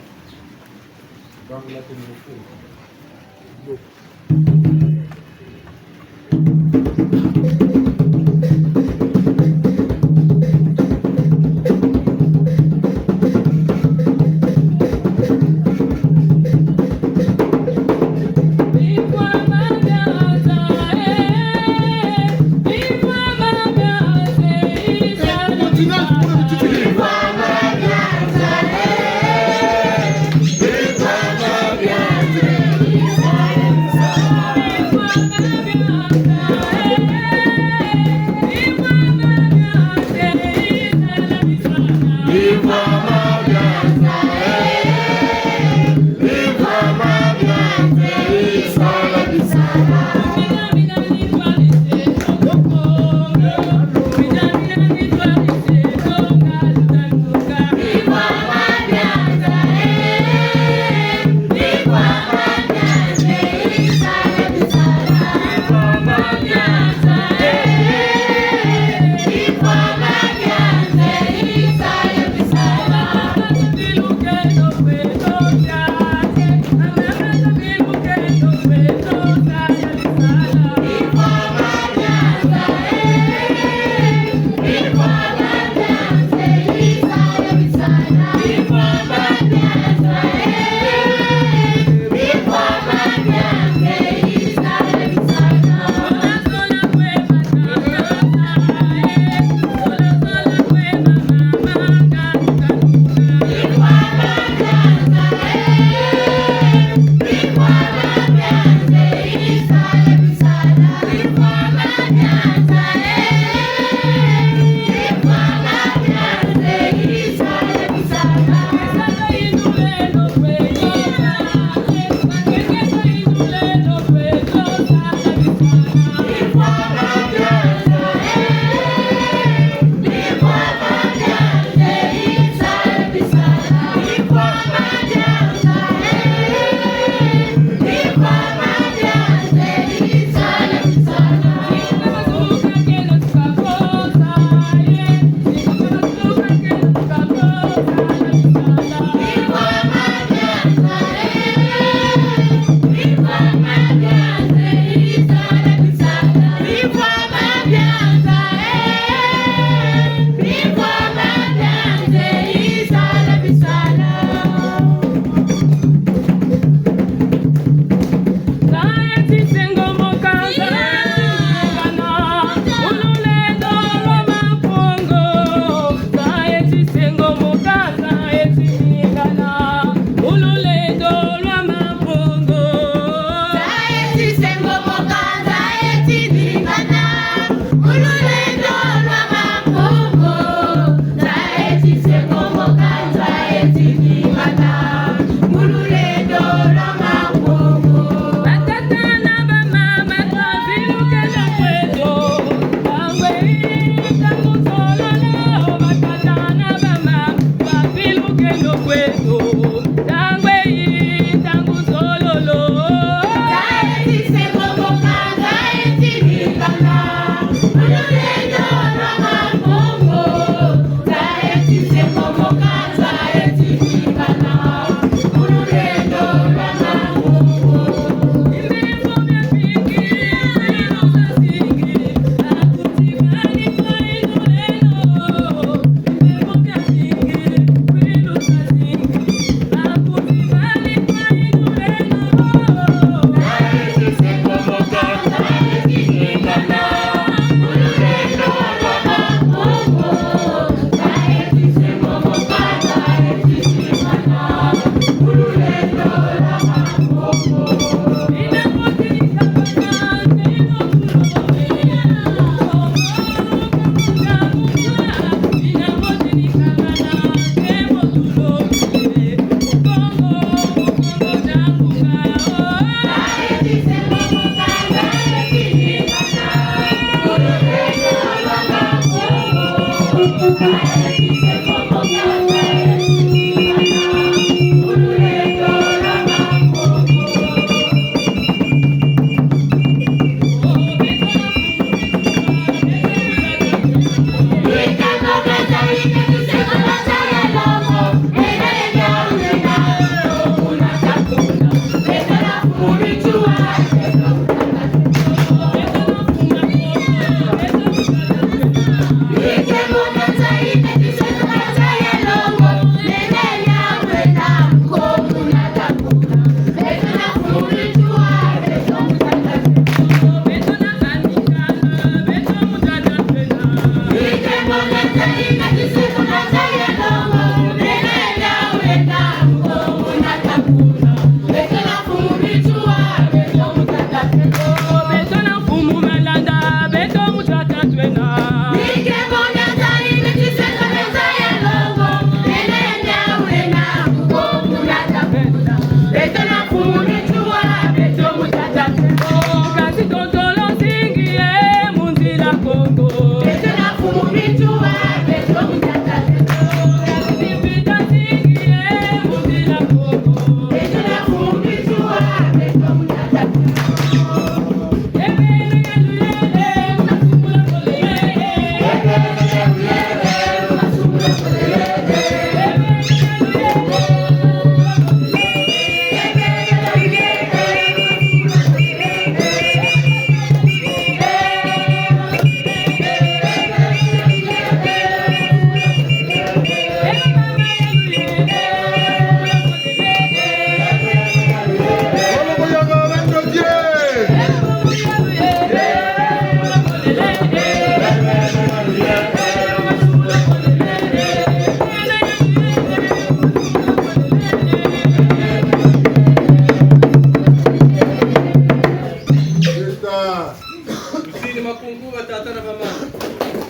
Tusidi makungu, batata na bamama.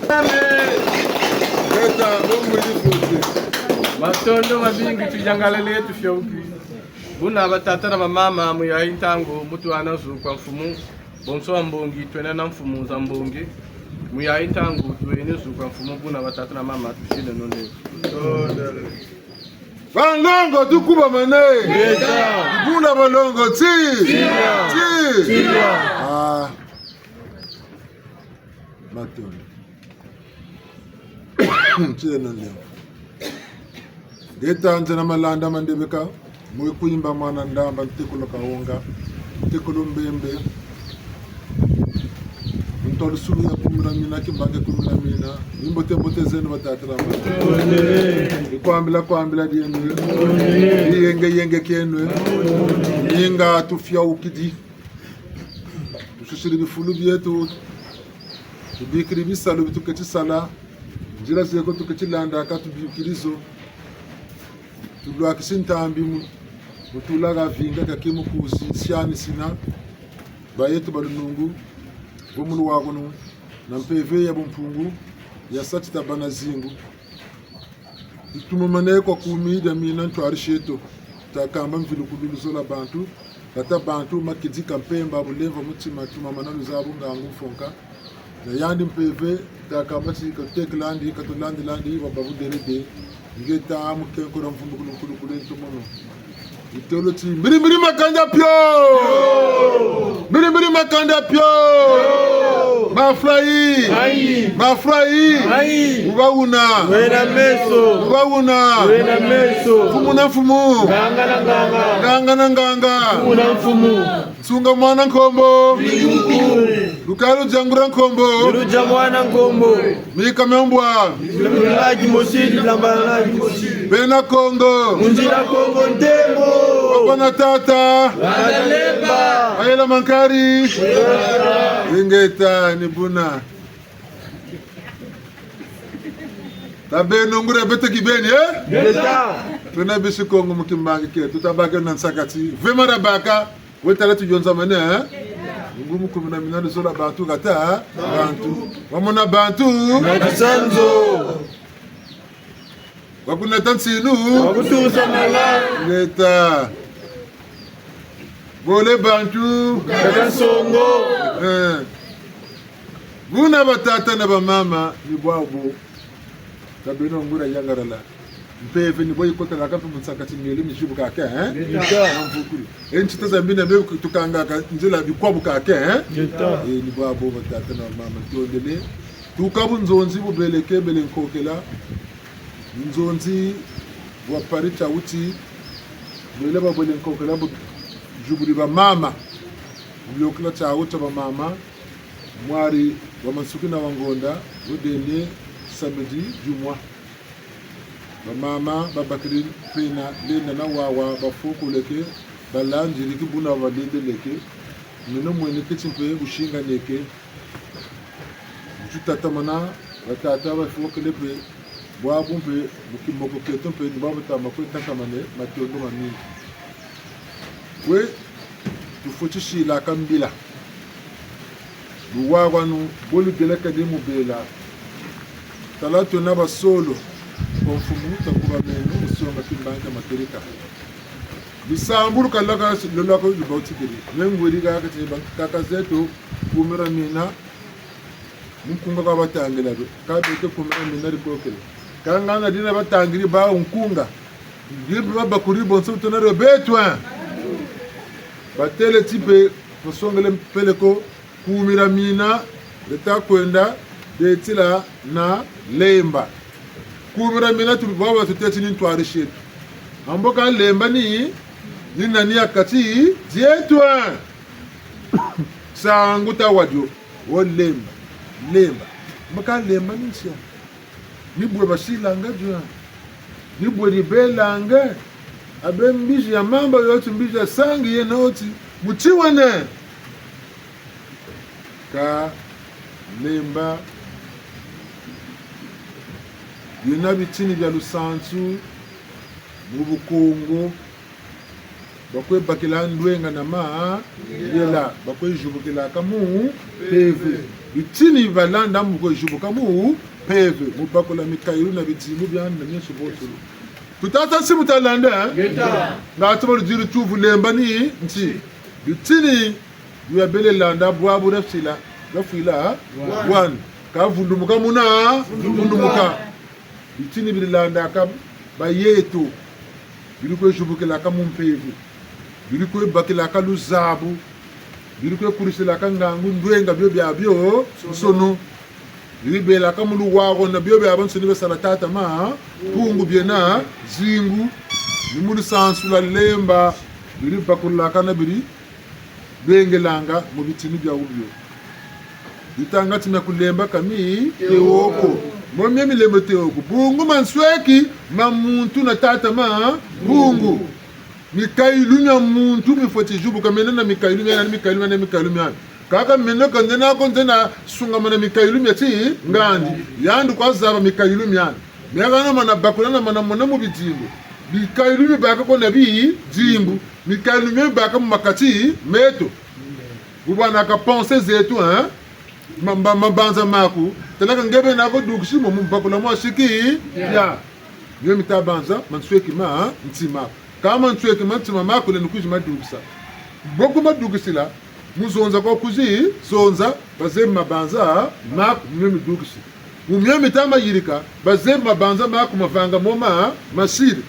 Amen. Leta, bongo ifuti. Matondo mabingi, tuyangalele, tufiauki. Buna batata na bamama, mu yayi ntangu, mu twana zu kwa mfumu, bonso wa mbongi, twena na mfumu za mbongi. Mu yayi ntangu, twena zu kwa mfumu, buna batata na bamama, tusileno nde. Banlongo, tukubamane. Leta. Buna balongo, ti. Tia. Ti. Tia. Ah. Matondo. Nsileno nde. Ngeta nzena malanda mandebeka, mwe kwimba mwana ndamba ntekolo Kahonga, ntekolo Mbembe. Ntwalusulu ya kumi na mina, kimbangi kumi na mina. Mbote mbote zeno batata na bamama. Kwambila kwambila dieno. Yenge yenge kieno. Inga tufiaukidi. Tususidi bifulu bieto. Tubikidi bisalu bi tuketi sala, nzila zeko tuketi landa, ka tubikidi zo. Tulwakisi ntambi mu, mu tula ka vinga ka kimukuzi, nsiani sina, bayeto ba lunungu, vo mu luwakunu, na mpeve ya bumpungu, ya sa ti tabâ na zingu. Tutumamane kwa kumi dia mina ntwari sieto. Takamba mvilukulu, luzola bantu. Tata bantu, makidika, mpemba, bulemvo, mutima, tumamana, luzabu, ngangu, mfonka. Na yandi mpeve, takamba ti katutekelandi, katulandilandi, wa babu derede. Ngeta mukenkora mvumbu kulu kulu kulu ntomono. Itolo ti, mbiri mbiri makanda pio! Mbiri mbiri makanda pio! Mafrayi! Ayi! Mafrayi! Ayi! Uba wuna! Wena meso! Uba wuna! Wena meso! Mfumu na mfumu! Nganga na nganga! Nganga na nganga! Mfumu na mfumu! Nsunga mwana nkombo. Lukalu dia ngura nkombo. Ngulu dia mwana nkombo. Mika mia mbwa. Lula dimosi, lamba na dimosi. Bena Kongo. Mu nzila Kongo ntembo. Papa na tata. Bana lemba. Mayela mankari. Ingeta ni buna. Tabeno ngura beto kibeni, eh? Ngeta. Twena bisi Kongo mu kimbangi ke. Tutabake na nsakati. Vema rabaka. Wetala tuyonzamane, eh? Ngumu kumi na mina luzola bantu kata, bantu. Wamona bantu. Matisanzo. Wakunata nsinu. Wakutusa mala. Ngeta. Bole bantu. Kata nsongo. Eh. Buna batata na bamama, ni bwabu. Tabeno ngura yangalala. Mpeve ni bo yikotelaka mpe mu nsaka ti miele mizibu kake, eh? Ngeta. Na mvukulu. E ntsita za mbi na mbe tukangaka nzila bikwabu kake, eh? Ngeta. Eh, ni bwabu batata na mama tondele. Tuka bu nzonzi bu beleke bele nkokela. Nzonzi wa pari tia wuti. Bele ba bele nkokela bu Zibuli bamama, mu biokela tiawu tia bamama, mwari wa mansukina wa ngonda, wo dernier samedi du mois. Bamama babakiri mpe na lenda na wawa, bafokoleke, balandiri ki buna balendeleke, meno mwene keti mpe businganeke. Mu tutatamana, batata bafokele mpe, bwabu mpe, mu kimoko kieto mpe, ni bwabu tama kwe takamane, matondo mamingi. Kwe, tufweti silaka mbila. Luwawanu, bo ludelakane mu bela. Tala twena basolo, kwa mfumu, takubameno, mu songa timbangi tia mateleka. Lusambulu kalaka, lolako lubatikiri. Mengweri kaka ti ba-, kaka zeto, kumira mina, mu nkunga kwa batangila be. Ka beto kumira mina dikokele. Ka ngana dina batangiri bawu nkunga. Bibi babakuri bonso tuna dio beto, hein. Batêle ti mpe, basongele peleko, kumira mina, leta kwenda, betila na lemba. Kumira mina tu baba tutêle ti ni ntwari sieto. Ambo ka lemba ni, ni nani ya kati dieto, hein. Nsangu tawa dio, wo lemba, lemba. Ambo ka lemba ni nsia. Ni bwe basilanga dio. Ni bwe dibelanga. Abe mbizi ya mamba yo ti mbizi ya sangi yena wo ti. Mu tiwene. Ka lemba. Yena bitini bia lusansu. Mu Bukongo. Bakwe bakila ndwenga na mayela, bakwe zibukilaka mu mpeve. Bitini balanda mu kwe zibuka mu mpeve, mu bakula mikayulu na bidimbu biandi na mieso botulu. Tutasa nsi mu talanda, eh? Ngeta. Ngati baludiri tuvu lemba ni nti. Bitini bia bele landa bwabu na fila, na fila, wan. Wan. Ka vundumuka muna, vundumuka. Bitini biri landaka bayeto, biri kwe zibukilaka mu mpeve, biri kwe bakilaka luzabu, biri kwe kurisilaka ngangu ndwenga bio biabionsono, biri belaka mu luwawanu bio biabionsono bia sala tata Mampungu biena zingu, ni mu lusansu lwa lemba, biri bakulaka na biri lwengelanga mu bitini biawu bio. Bitanga ti mia kulemba ka mi tewoko. Mo mia milembo tewoko. Bungu mansweki ma muntu na tata Mampungu. Mikayulu mia muntu mifweti zibuka mena na mikayulu miandi, mikayulu miandi, mikayulu miandi. Kaka meno ka nzena ko nzena sungamana mikayulu mia ti ngandi. Yandi kwa zaba mikayulu miandi. Mia kana mana bakula na mana mona mu bidimbu. Mikayulu mibaka ko na bidimbu. Mikayulu mibaka mu makati meto. Bu bwanaka pensée zeto, hein? Ma-, ma-, mabanza maku. Tala ka nge beni ko dukisi mo mu bakula mwa siki. Ya. Mio mita banza, mansweki ma, ntima. Ka mansweki ma ntima maku leni kwizi ma dukisa. Bo ku ma dukisila, mu zonza kwa kwizi zonza, bazebi mabanza maku, mio mi dukisi. Mu mio mita ma yirika, bazebi mabanza maku mavanga mo ma, masiri.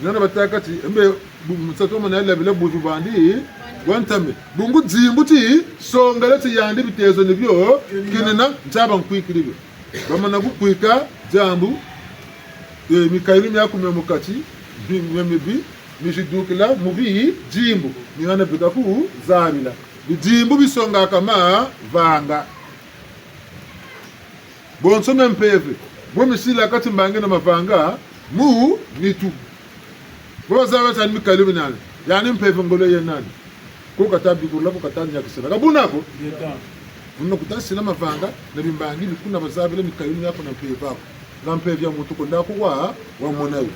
Nana batâka ti, mbe, bu-, nsatu wa mana yalabila bubi bwandi, bwa ntame. Bungu dimbu ti, songele ti yandi bitezo ni bio, kenena, ntiaba nkwikiri bio. Bamana ku kwika diambu, eh, mikayulu miaku mia mu kati, mi-, mia mibi, mi zidukila mu bidimbu, mi hana bika ku zabila. Bidimbu bisongaka mavanga. Bonso mia mpeve, bo misilaka timbangi na mavanga mu nitu. Bo bazaba ti ni mikayulu mia nani, yandi mpeve ngolo ye nani. Ko kata bikurula, ko kata niakisila. Ka buna ko? Yeta. Muna kuta sila mavanga na bimbangi, ni kuna bazabila mikayulu miaku na mpeve aku. Nga mpeve ya muntu ko nda ku wa, wa mona yo.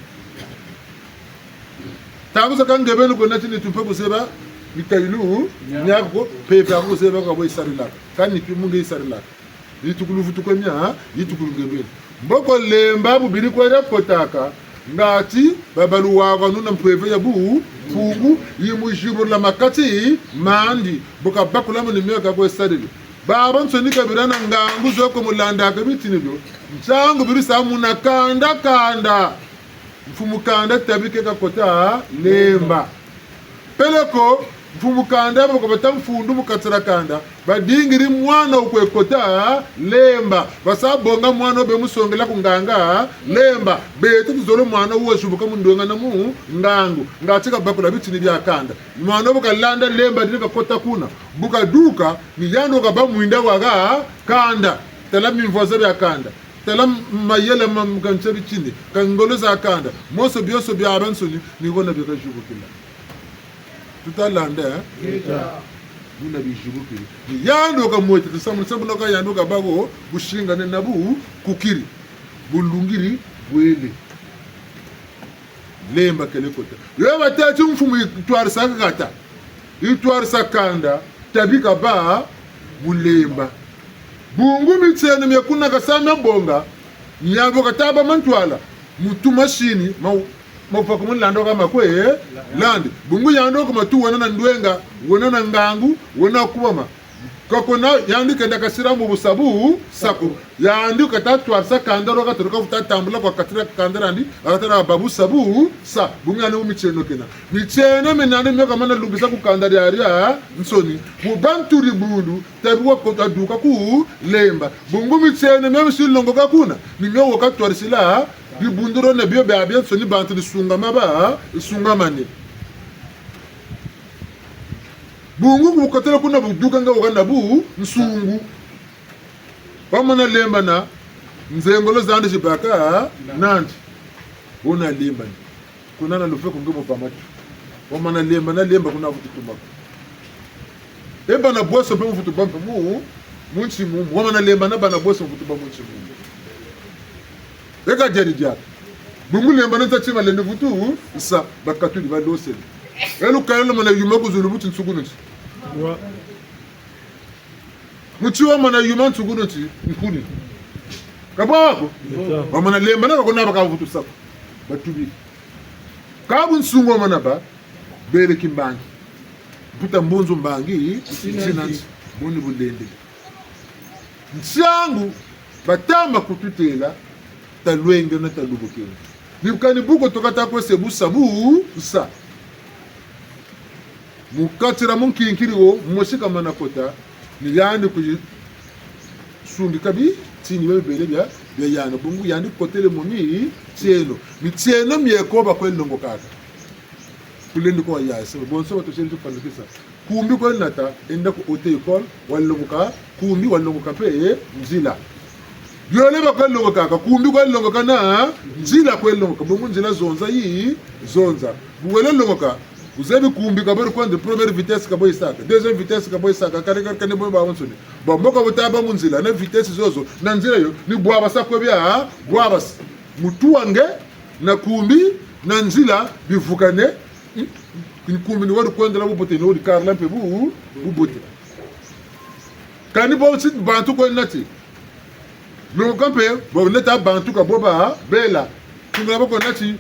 Ntangu zakaka nge beni ko nati nitu mpe kuzeba mikayulu miaku ko, mpeve aku kuzeba ka bo yisarilaka. Ka nitu mu nge yisarilaka. Yitukulu vutukwe mia, yitukulu nge beni. Mboko lemba bu biri kwenda kotaka, ngati babaluwaka nuna mpeve ya bu, mpungu, yi mu zibula makati mandi, bu kabakula mu ni mio ka kwe sarila. Babansoni ka bira na ngangu zo ko mu landaka bitini bio, ntangu biri sa muna kanda kanda. Mfumu kanda tabike kakota lemba. Peleko, Mfumu kanda, bako bata mfundu mu kati dia kanda. Badingiri mwana wo kwe kota Lemba. Basa bonga mwana wo be musongela ku nganga Lemba. Beto tuzolo mwana wo wazibuka mu ndwenga na mu ngangu. Nga ti kabakula bitini bia kanda. Mwana wo bu kalanda Lemba dini kakota kuna. Bu kaduka, ni yandi wo kabâ mwinda wa ha kanda. Tala mimvwaza bia kanda. Tala m-, mayela ma, ma kantia bitini. Ka ngolo za kanda. Moso bionso biabiansoni, ni wona bika zibukila. Tuta landa, eh? Ngeta. Buna bizibukiri. Ni yandi wo kamwete, tusamuni sa buna ka yandi wo kabâ ko, busingane na bu kukiri. Bulungiri, bwele. Lemba kele kota. Yo batâ ti mfumu yitwarisa hata. Yitwarisa kanda, tabi kabâ mu Lemba. Bungu mitieno mia kuna kasa mia bonga, miabo kata bâ ma ntwala, mutu masini, ma, ma fa ku mu landa ka makwe, eh? Landi. Bungu yandi wo ku matu wena na ndwenga, wena na ngangu, wena kubama. Ka kuna yandi kenda kasira mu busa busa ko. Yandi kata twarisa kanda dio katoroka vutu tambula kwa kati dia kanda diandi, akatala bâ busa busa. Bungu yandi mu mitieno kena. Mitieno mie nandi mio kamana lungisa ku kanda diadiansoni. Mu bantu dibundu, tabi wa kota duka ku Lemba. Bungu mitieno mio misi longoka kuna, ni mio wo katwarisila dibundu dio na bio biabiansoni bantu disungama ba, sungamane. Bungu bu kotele kuna bu duka nga wo kana bunsungu. Wamana lembana, nzengolo zandi zibâka nandi. Wuna lembani. Kuna na lufe ku nge mu bâ matu. Wamana lembana, lemba kuna vutu tuma ko. E bana bweso mpe mu vutu bâ mpe mu, mu nsi mumu. Wamana lembana, bana bweso mu vutu bâ mu nsi mumu. E ka diadi diaka. Bungu lembana nsa tima lendi vutu sa, bakatuli balosele. E lukaya lumana yuma ku zulu bu ti nsuku nti. Wa. Muti wamana yuma nsuku nti, nkuni. Ka bwa ko? Ngeta. Wamana lembana, ka kuna baka vutu sa ko. Batubiri. Ka bunsungu wamana bâ, bele kimbangi. Mputa mbunzu mbangi, tina nti. Tina nti. Buni bulendele. Ntiangu, batama kututêla, talwengeno, talubukeno. Ni bu kani bu ko tukata kwe se busa busa. Mu kati dia munkinkiri wo, mosi kamana kota, ni yandi kwizi sungika bitini bia bibele bia, bia yandi. Bungu yandi kotele mu mitieno. Mitieno mie ko ba kwe longokaka. Kulendi ko ya se, bonso ba tosendi fwanikisa. Kumbi kwe nata, enda ku auto-école, walongoka, kumbi walongoka mpe, eh, nzila. Biole ba kwe longokaka, kumbi kwe longoka na nzila kwe longoka. Bungu nzila zonza yi, zonza. Bu wele longoka, wuzebi kumbi ka bwe di kwenda, première vitesse ka bwe yisaka, deuxième vitesse ka bwe yisaka, kare kare kare bwe babansoni. Bon, mbo ka bu ta bâ mu nzila, na vitesse zozo, na nzila yo, ni bwabasa kwe bia, bwabasa. Mutu wa nge, na kumbi, na nzila, bivukane, hmm? Kumbi ni wadi kwendela bubote, ni wadi karila mpe bu, bubote. Kani bo ti bantu kwe nati. Longoka mpe, bo neta bantu ka bo ba, bela. Tungula ba kwe nati,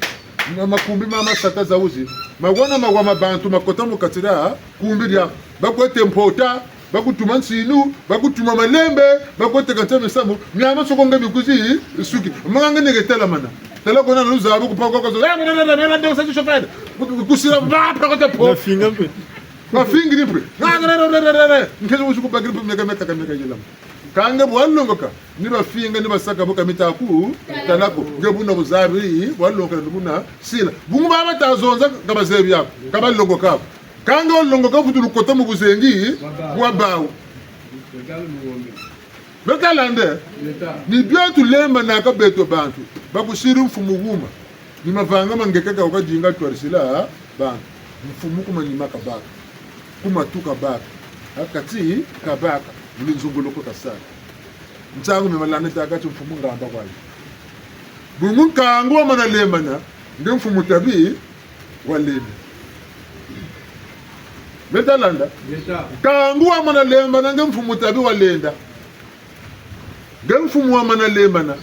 ma-, makumbi ma masata za wuzi. Mawana mawa ma bantu makota mu kati dia, kumbi dia. Ba kwe te mpota, ba kutuma nsinu, ba kutuma malembe, ba kwe teka ntia misamu, miamiansoni ko nge mi kwizi suki. Manga nge neke telamana. Tala ko na luzabu ku pa ko ko zo. Eh, na, na, na, na, na, sa chauffeur. Ku-, ku-, kusila ba pa ko te po. Na finga mpe. Ba fingiri mpe. Na, na, na, na, na, na. Nkezi wusi ku bakiri mpe meka, meka, meka yilama. Kâ nge bu walongoka, ni bafinga, ni basaka bu ka mita ku tala ko. Nge buna buzabi, bu walongoka ni buna sila. Bungu ba bata zonza, ka bazebi yo ko. Ka balongoka ko. Kâ nge walongoka, vutu lukota mu buzengi bwa bawu. Beta landa. Ni bio tulembanaka beto bantu. Bakusiri mfumu wuma. Ni mavanga ma nge kaka wukadinga twarisila bantu. Mfumu ku manima kabâka. Ku matu kabâka. Ha kati kabâka. Mu nzunguluku kasala. Ntangu mi malanda taka ti mfumu ngamba kwa yo. Bungu nkangu wamana lembana, nge mfumu tabi walenda. Beta landa. Beta. Nkangu wamana lembana, nge mfumu tabi walenda. Nge mfumu wamana lembana.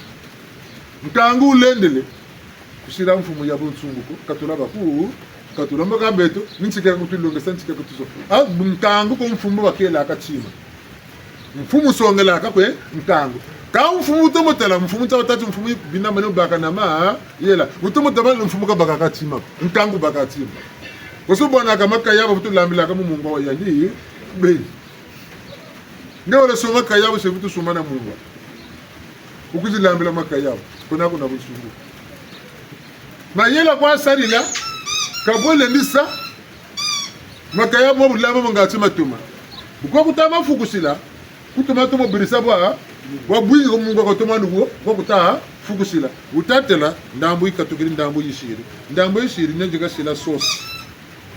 Nkangu wulendele. Kusila mfumu ya bunsungu ko, katula baku, katula mbo ka beto, ni ntikela kutulongesa, ntikela kutuso. Ah, nkangu ko mfumu bakelaka tima. Mfumu songelaka kwe nkangu. Kâ mfumu wutomo tala, mfumu taba tâ ti mfumu bina mane wubaka na mayela. Wutomo tala mfumu kabakaka tima. Nkangu baka tima. Bonso bwanaka makayabu bu tulambilaka mu mungwa wa yandi beni. Nge wele songa kayabu se bu tusumba na mungwa. Wukwizi lambila makayabu. Kuna kuna bunsungu. Mayela kwa sarila, ka bwe lendisa, makayabu ma bu lamba mo ngati matoma. Bu kwa kuta ma fukusila, kutoma tomo birisa bwa, bwa bwingi ko mungwa ko toma nuko, kwa kuta fukusila. Wuta têla, ndambu yikatukiri, ndambu yisiri. Ndambu yisiri, ni nge kasila sosi.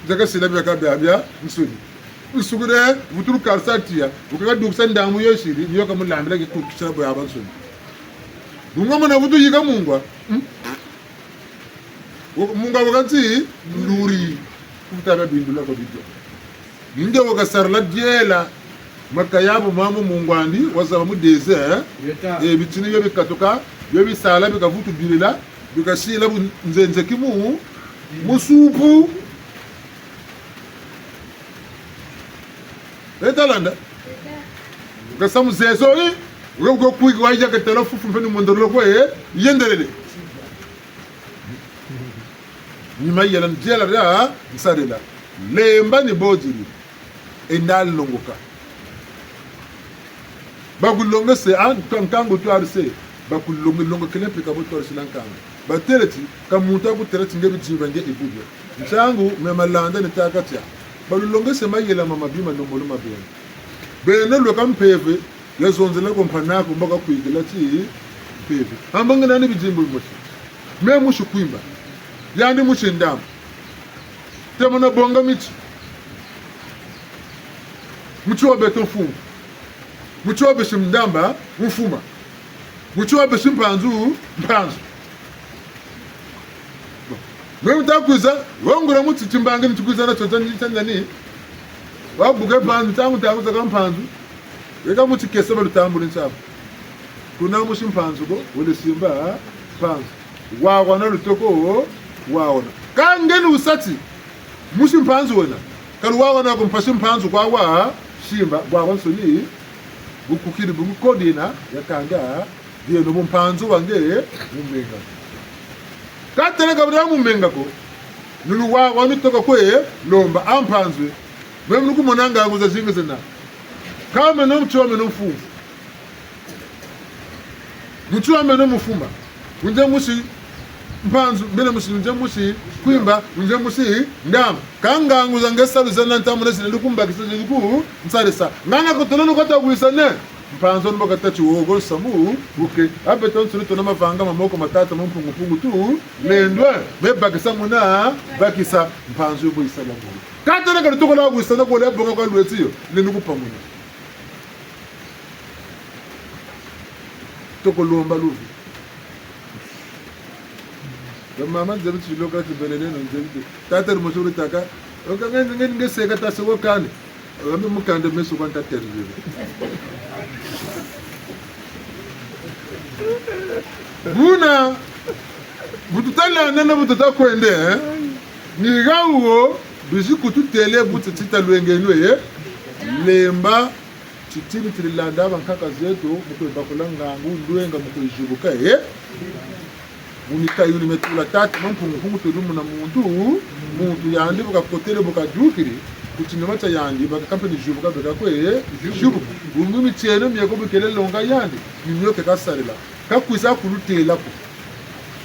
Nge kasila biakaka biabiansoni. Nsukure, vutulu karisa tiya, wukaka dukisa ndambu yisiri, ni yo kamulambila ki kutukisa bwabansoni. Bungu mona vutu yika mungwa. Hmm? Wo-, mungwa wakati, nduri, kuta bia bindula ko bidia. Ni nge wakasarila diela, makayabu ma mu mungwa'andi, wazaba mu désert, eh? Yeta. Eh, bitini bio bikatuka, bio bisala, bika vutu bilila, bikasila bu nzenze ki mu, mu supu. Beta landa. Kasa mu zezo, eh? Wo, wo kwiki wa yaka tala fufu mpe ni mondolo kwe, eh? Yendelele. Ni mayela ndiela dia nsarila. Lemba ni bodiri. Enda longoka. Bakulongese, ah, nka-, nkangu twarise. Bakulonge-, longokele mpe ka bo twarisila nkangu. Batêle ti, ka muntu wakutêla ti nge bidimbu bia nge e bubu. Ntiangu, me malanda ni tâka tia. Balulongese mayela ma mabi ma lombolo ma beno. Beno lweka mpeve, yazonzela ko mpangi'aku mbo kakwikila ti mpeve. Amba nge nani bidimbu bimosi. Me musi Kwimba. Yandi musi Ndamba. Temona bonga miti. Muti wa beto mfumu. Muti wa besi Ndamba, mfuma. Muti wa besi Mpanzu, Mpanzu. Bon. Me muta kwiza, wangula muti timbangi nti kwiza na tio tia nani. Wabuke Mpanzu, ntangu ntangu zaka Mpanzu. Weka muti kesa balutambuli nsamu. Kuna musi Mpanzu ko, wele simba Mpanzu. Wawona lutoko, wawona. Ka nge ni wusa ti musi Mpanzu wena. Ka luwawona ko mpasi Mpanzu kwa wa, simba, bwabansoni, bukukiri bungu kodi yena, yakanga, dieno bu Mpanzu wa nge, mumenga. Ka têle ka bula mumenga ko, ni luwawona lutoko kwe, lomba, a Mpanzu. Meno nukumona ngangu zazingi zena. Ka meno muti wa meno mfumu. Muti wa meno mfuma. Wunze musi Mpanzu, mbele musi, wunze musi Kwimba, wunze musi Ndamba. Ka ngangu za nge salu zena ntamuna zina lukumbakisa, zina lukunsarisa. Ngana kotolo lukata wisane. Mpanzu ni bo kata ti wo ko nsamu, wuke. A beto nsoni tuna mavanga ma moko ma tata Mpungu Mpungu tu, lendwe, me bakisa muna, bakisa, Mpanzu yo bo yisala bo. Ka tala ka lutoko lwa wisana ko lwa bonga kwa lweti yo, lenu kupamuna. Toko lomba luvi. Ba mama nzebi ti loka ti belele no nzebi ti. Tata ni mosuri taka. Oka nge, nge, nge seka ta se wo kani. Wami mukanda meso kwa ntateri. Buna, bu tuta landa na bu tuta kwenda, eh? Ni hawo, bizi kututêle bu ti tita lwengenwe, eh? Lemba, titini tiri landa bankaka zeto, mu kwe bakula ngangu, lwenga mu kwe zibuka, eh? Mu mikayulu mia tula tata, ma Mpungu Mpungu tulu muna muntu, muntu yandi bu kakotele bu kadukiri, ku tinuma tia yandi, baka kampe ni zibuka, beka kwe, zibuka. Bungu mitieno mieko bu kele longa yandi, ni mio ke kasarila. Ka kwiza kulutêla ko.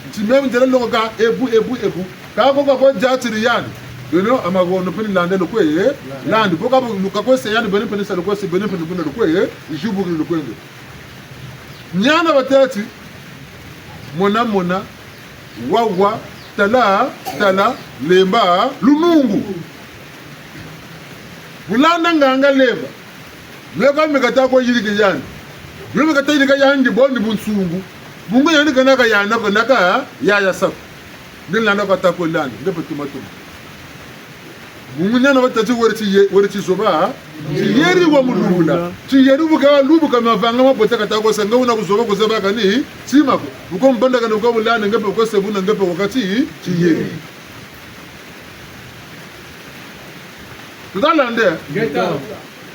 Nti meno nzele longa ka ebu, ebu, ebu. Ka ko ka ko diatiri yandi. Beno amagono mpe ni landa lukwe, eh? Landi. Bo ka bu luka kwe se yandi, beno mpe ni sa lukwe se, beno mpe ni buna lukwe, eh? Zibuka lukwe nge. Niana batêla ti, mona, mona, wawa, tala, tala, lemba, lunungu. Bu landa nganga lemba. Meka meka ta ko yirika yandi. Meka ta yirika yandi bo ni bunsungu. Bungu yandi kana ka yana ko naka yaya sa ko. Nge landa ko ta ko landa, nge pe tuma tuma. Bungu niana batâ ti weri tiye-, weri tizoba, tiyeri wa mu lubula. Tiyeri bu ka lubuka mavanga mabote kata ko sa nge wuna kuzoba kuzaba kani, tima ko. Bu ko mbanda kani bu ko bulanda nge pe ko se buna nge pe wakati, tiyeri. Tuta landa? Ngeta.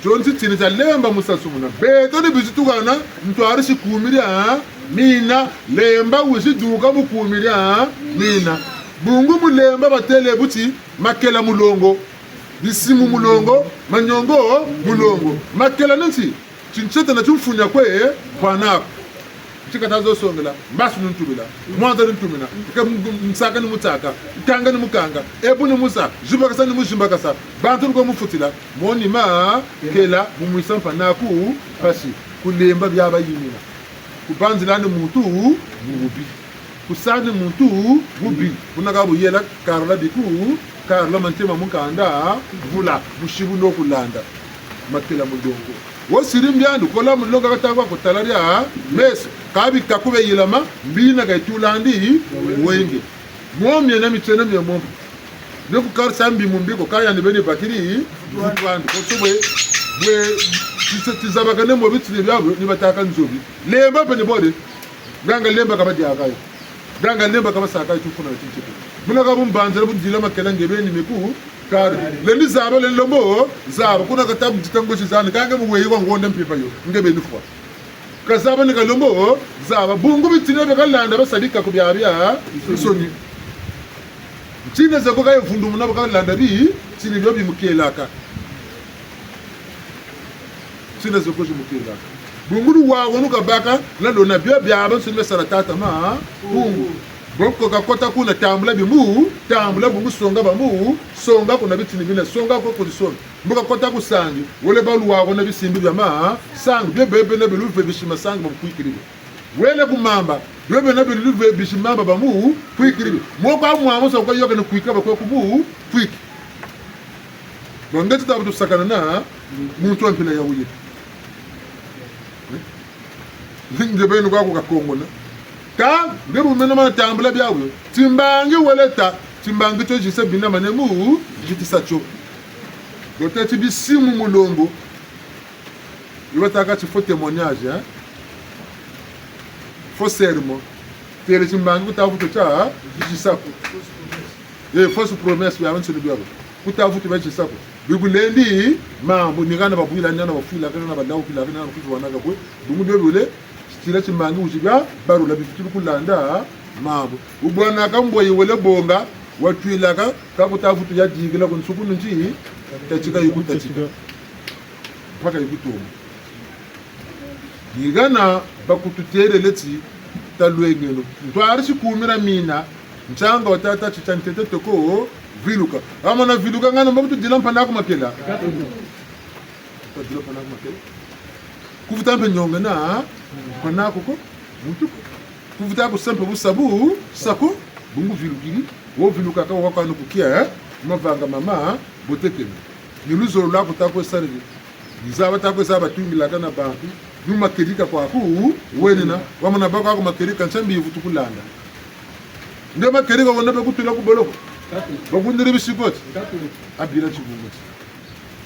Tio nti tini tia lemba mu nsasu muna. Beto ni bizi tukana, ntwarisi kumi dia mina, lemba wizi duka mu kumi dia mina. Bungu mu Lemba batêle bu ti, makela mulongo, bisimu mulongo, manyongo mulongo. Makela ni nti? Tintiete na timfunia kwe kwa naku. Nti kata zo songela, mbasu ni ntubila, mwanza ni ntumina, ke m-, m-, nsaka ni mutsaka, nkanga ni mukanga, ebu ni musa, zimbakasa ni muzimbakasa, bantu ni ko mufutila, mo ni makela, mu mwisa mpa naku mpasi, ku Lemba bia bayimina. Kubanzila ni muntu mu bubi. Kusa ni muntu bubi. Kuna ka buyela, karula biku, karula mantema mu nkanda, vula, musibu no kulanda. Makela mulongo. Wo siri mbiandu, kola mulongo kata kwa kutala dia meso. Ka bika kube yilama, mbina ka yitulandi, wenge. Mo miena mitieno mia mo. Ne ku karisa mbi mu mbi ko, kaya ni beni bakiri, mutwandu. Ko so bwe, bwe, tisa-, tizabakane mo bitini biabio, ni batâka nzobi. Lemba mpe ni bole. Nganga Lemba ka badiaka yo. Nganga Lemba ka basaka yo, tufuna yo tintiete. Buna ka bumbanzela budila makela nge beni meku, kari. Lendi zaba, lendi lombo, zaba. Kuna kata budita ngozi zani, kâ nge mu weyi kwa ngonda mpimpa yo. Nge beni fwa. Kazaba ni kalombo, zaba. Bungu bitini bia kalanda, basadika ku biabiansoni. Ntina ze ko kaye vundumuna bu kalanda bitini bio bimukelaka. Ntina ze ko zimukelaka. Bungu luwawanu kabaka, na lona bio biabiansoni bia sala tata Mpungu. Bo ko kakota kuna tambula bimu, tambula bungu songa bamu, songa kuna bitini bina, songa ko kuri songa. Mbo kakota ku sangi, wele ba luwawanu bisimbi bia masangi, bio bebe na biluve bisi masangi bamukwikiri bio. Wele ku mamba, bio bebe na biluve bisi mamba bamukwikiri bio. Mo kwa mwa mo sa kwa yoka ni kwika ba kwa kubu kwiki. Bon, nge ti tabu tusakana na muntu wa mpila ya wuye. Eh? Nge beni kwa ku kakongona. Kâ, nge bu meno mana tambula biawu. Timbangi wele ta, timbangi tio zisa bina manemu, zitisa tio. Bo tâ ti bisimu mulongo. Yo batâka ti faux témoignage, hein? Faux serment. Têle timbangi ku ta vutu tia, zitisa ko. Eh, fausse promesse, biabiansoni biabi. Ku ta vutu bia zitisa ko. Bi kulendi, mambu, ni hana babwila, ni hana bafwila, ni hana badawukila, ni hana kutuwanaka kwe. Bungu bio biole, titila timbangi wuzi bia, barula bifweti kulanda, mambu. Wubwanaka mbweyi wele bonga, watwilaka, ka ku ta vutu ya dingila ku nsuku nunti, tatika yikutatika. Mpaka yikutuma. Ni hana bakututêlele ti, talwengeno. Ntwari si kumira mina, ntiangu wa tata ti tia ntete toko, viluka. Wamana viluka ngano mbo kutudila mpa naku makela. Kutudila mpa naku makela. Kuvuta mpe nyongena, mpa naku ko, muntu ko. Kuvuta kusa mpe busa bu, sa ko, bungu vilukiri, wo viluka ka wakanu kukia, eh? Mavanga mama, botekene. Ni luzolo lwaku ta kwe sarili. Nzaba ta kwe zaba tungilaka na bantu, ni makedika kwaku, wenina, wamana bâ kwaku makedika, ntia mbi yivutu kulanda. Nge makedika wena bakutula ku boloko. Bakundiri bisikoti. Abila tibungu ti.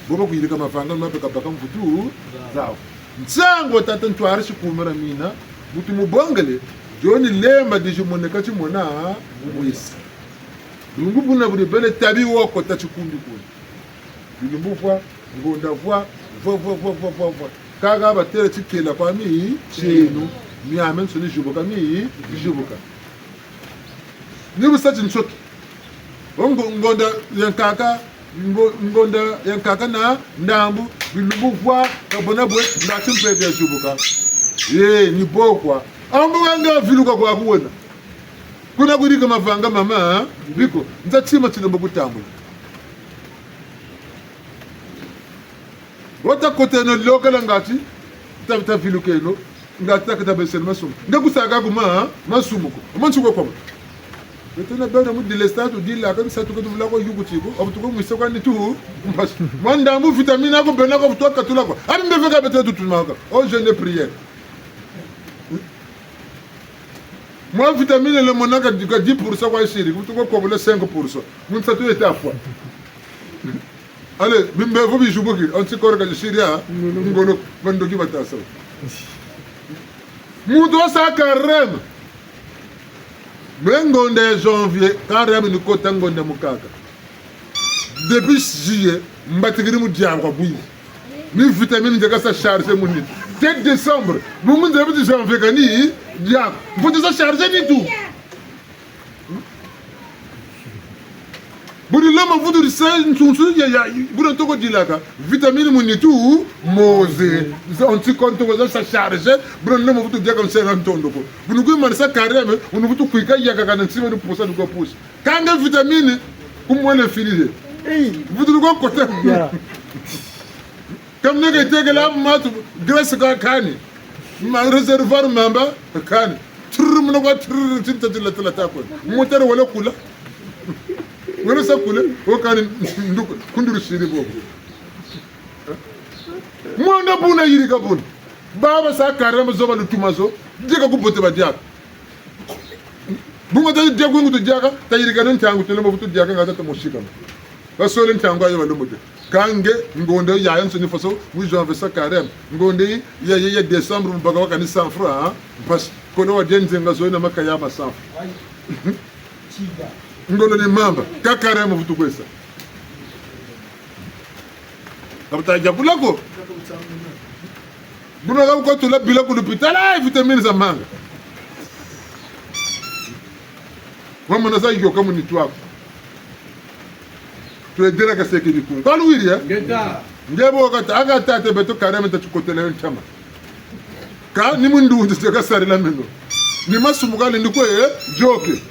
Bo bakuyirika mavanga, ni mabeka baka mvutu zawu. Ntiangu wa tata ntwari si kumira mina, bu tumubongele, dio ni lemba dizi moneka ti mona mwisi. Bungu buna buri bele tabi wo kota tikumbi kuna. Bilumbu vwa, ngonda vwa, vwa, vwa. Kaka batêle ti kela kwa mi, tieno, miamiansoni zibuka mi, zibuka. Ni bu sa ti nsoki. Wo ngo-, ngonda ya nkaka, ngo-, ngonda ya nkaka na ndambu, bilumbu vwa, kabona bwe, ngati mpeve ya zibuka. Ye, ni bo kwa. Ambu wanga viluka kwaku wena. Kuna kuyirika mavanga mama, biko, nza tima tilombo kutambula. Wo ta koteno lokela ngati, ta, ta vilukeno, ngati ta kata beseno masumu. Nge kusaka kuma, masumu ko. Mansuko kwa. Beto na beno mu dilesta tu dila, ka bisa tu ka tu vula ko yuku tiko, abu tu ko mwisa kwa nitu, mpasi. Mwa ndambu vitamine ko bena ko vutu katula ko. Abi mbe veka beto tu tumaka. Oh, jeûne et prière. Mwa vitamine le monaka di-, ka dix pour cent kwa siri, kutu ko kobole cinq pour cent. Mu nsatu yeta fwa. Allez, bimbevo bizubukiri, anticorps ka zisiri ya, ngolo, bandoki batasa. Muntu wasa carême. Me ngonda ya janvier, carême ni kota ngonda mukaka. Depuis juillet, mbatikiri mu diambu bwe. Ni vitamine nzeka sa charger mu nitu. Dès décembre, mu nzeka biti janvier kani diambu. Mfweti sa charger nitu. Bu ni lomba vutu di sa nsunsu ya, ya, bu na toko dilaka. Vitamine mu nitu, moze. Za anticorps toko za sa charge. Bu na lomba vutu diaka nse na ntondo ko. Bu ni kwe manisa carême, bu ni vutu kwika yaka kana nsi ba ni pusa ni kwe pusa. Kâ nge vitamine, ku mwele filile. Hey. Vutu ni kwe kota. Yeah. Ka muna ka yitekela matu, graisse ka kani. Ma réservoir mamba, kani. Trrr, muna kwa trrr, tinta tila tila tako. Moteur wele kula. Wele sa kula, wo kani nduku, kunduru siri bobo. Mwana buna yirika buna. Baba sa carême zo ba lutuma zo, diaka ku bote ba diaka. Bu nga ta dia kwe ngutu diaka, ta yirika na ntangu tele mo vutu diaka nga ta ta mo sikama. Basole ntangu ayo balombo te. Kâ nge, ngonda yayansoni faso, wi janvier sa carême. Ngonda ya, ya, ya décembre, mu baka wa kani cent francs, hein? Mpasi. Kono wa dia nzenga zo na makaya ma cent francs. Ngolo ni mamba, kâ carême vutu kwe sa. Ka bu ta dia kula ko. Buna ka bu ko tula bila ku lupitalu, ah, vitamine za manga. Wa mona za yôka mu nitu aku. Twedela ka seke bikungu. Ka luwiri, eh? Ngeta. Nge bo kata, aka tata beto carême ta tukotela yo ntama. Kâ ni mu ndunzi tie ka sarila meno. Ni masumu ka lendi kwe, eh, yôke.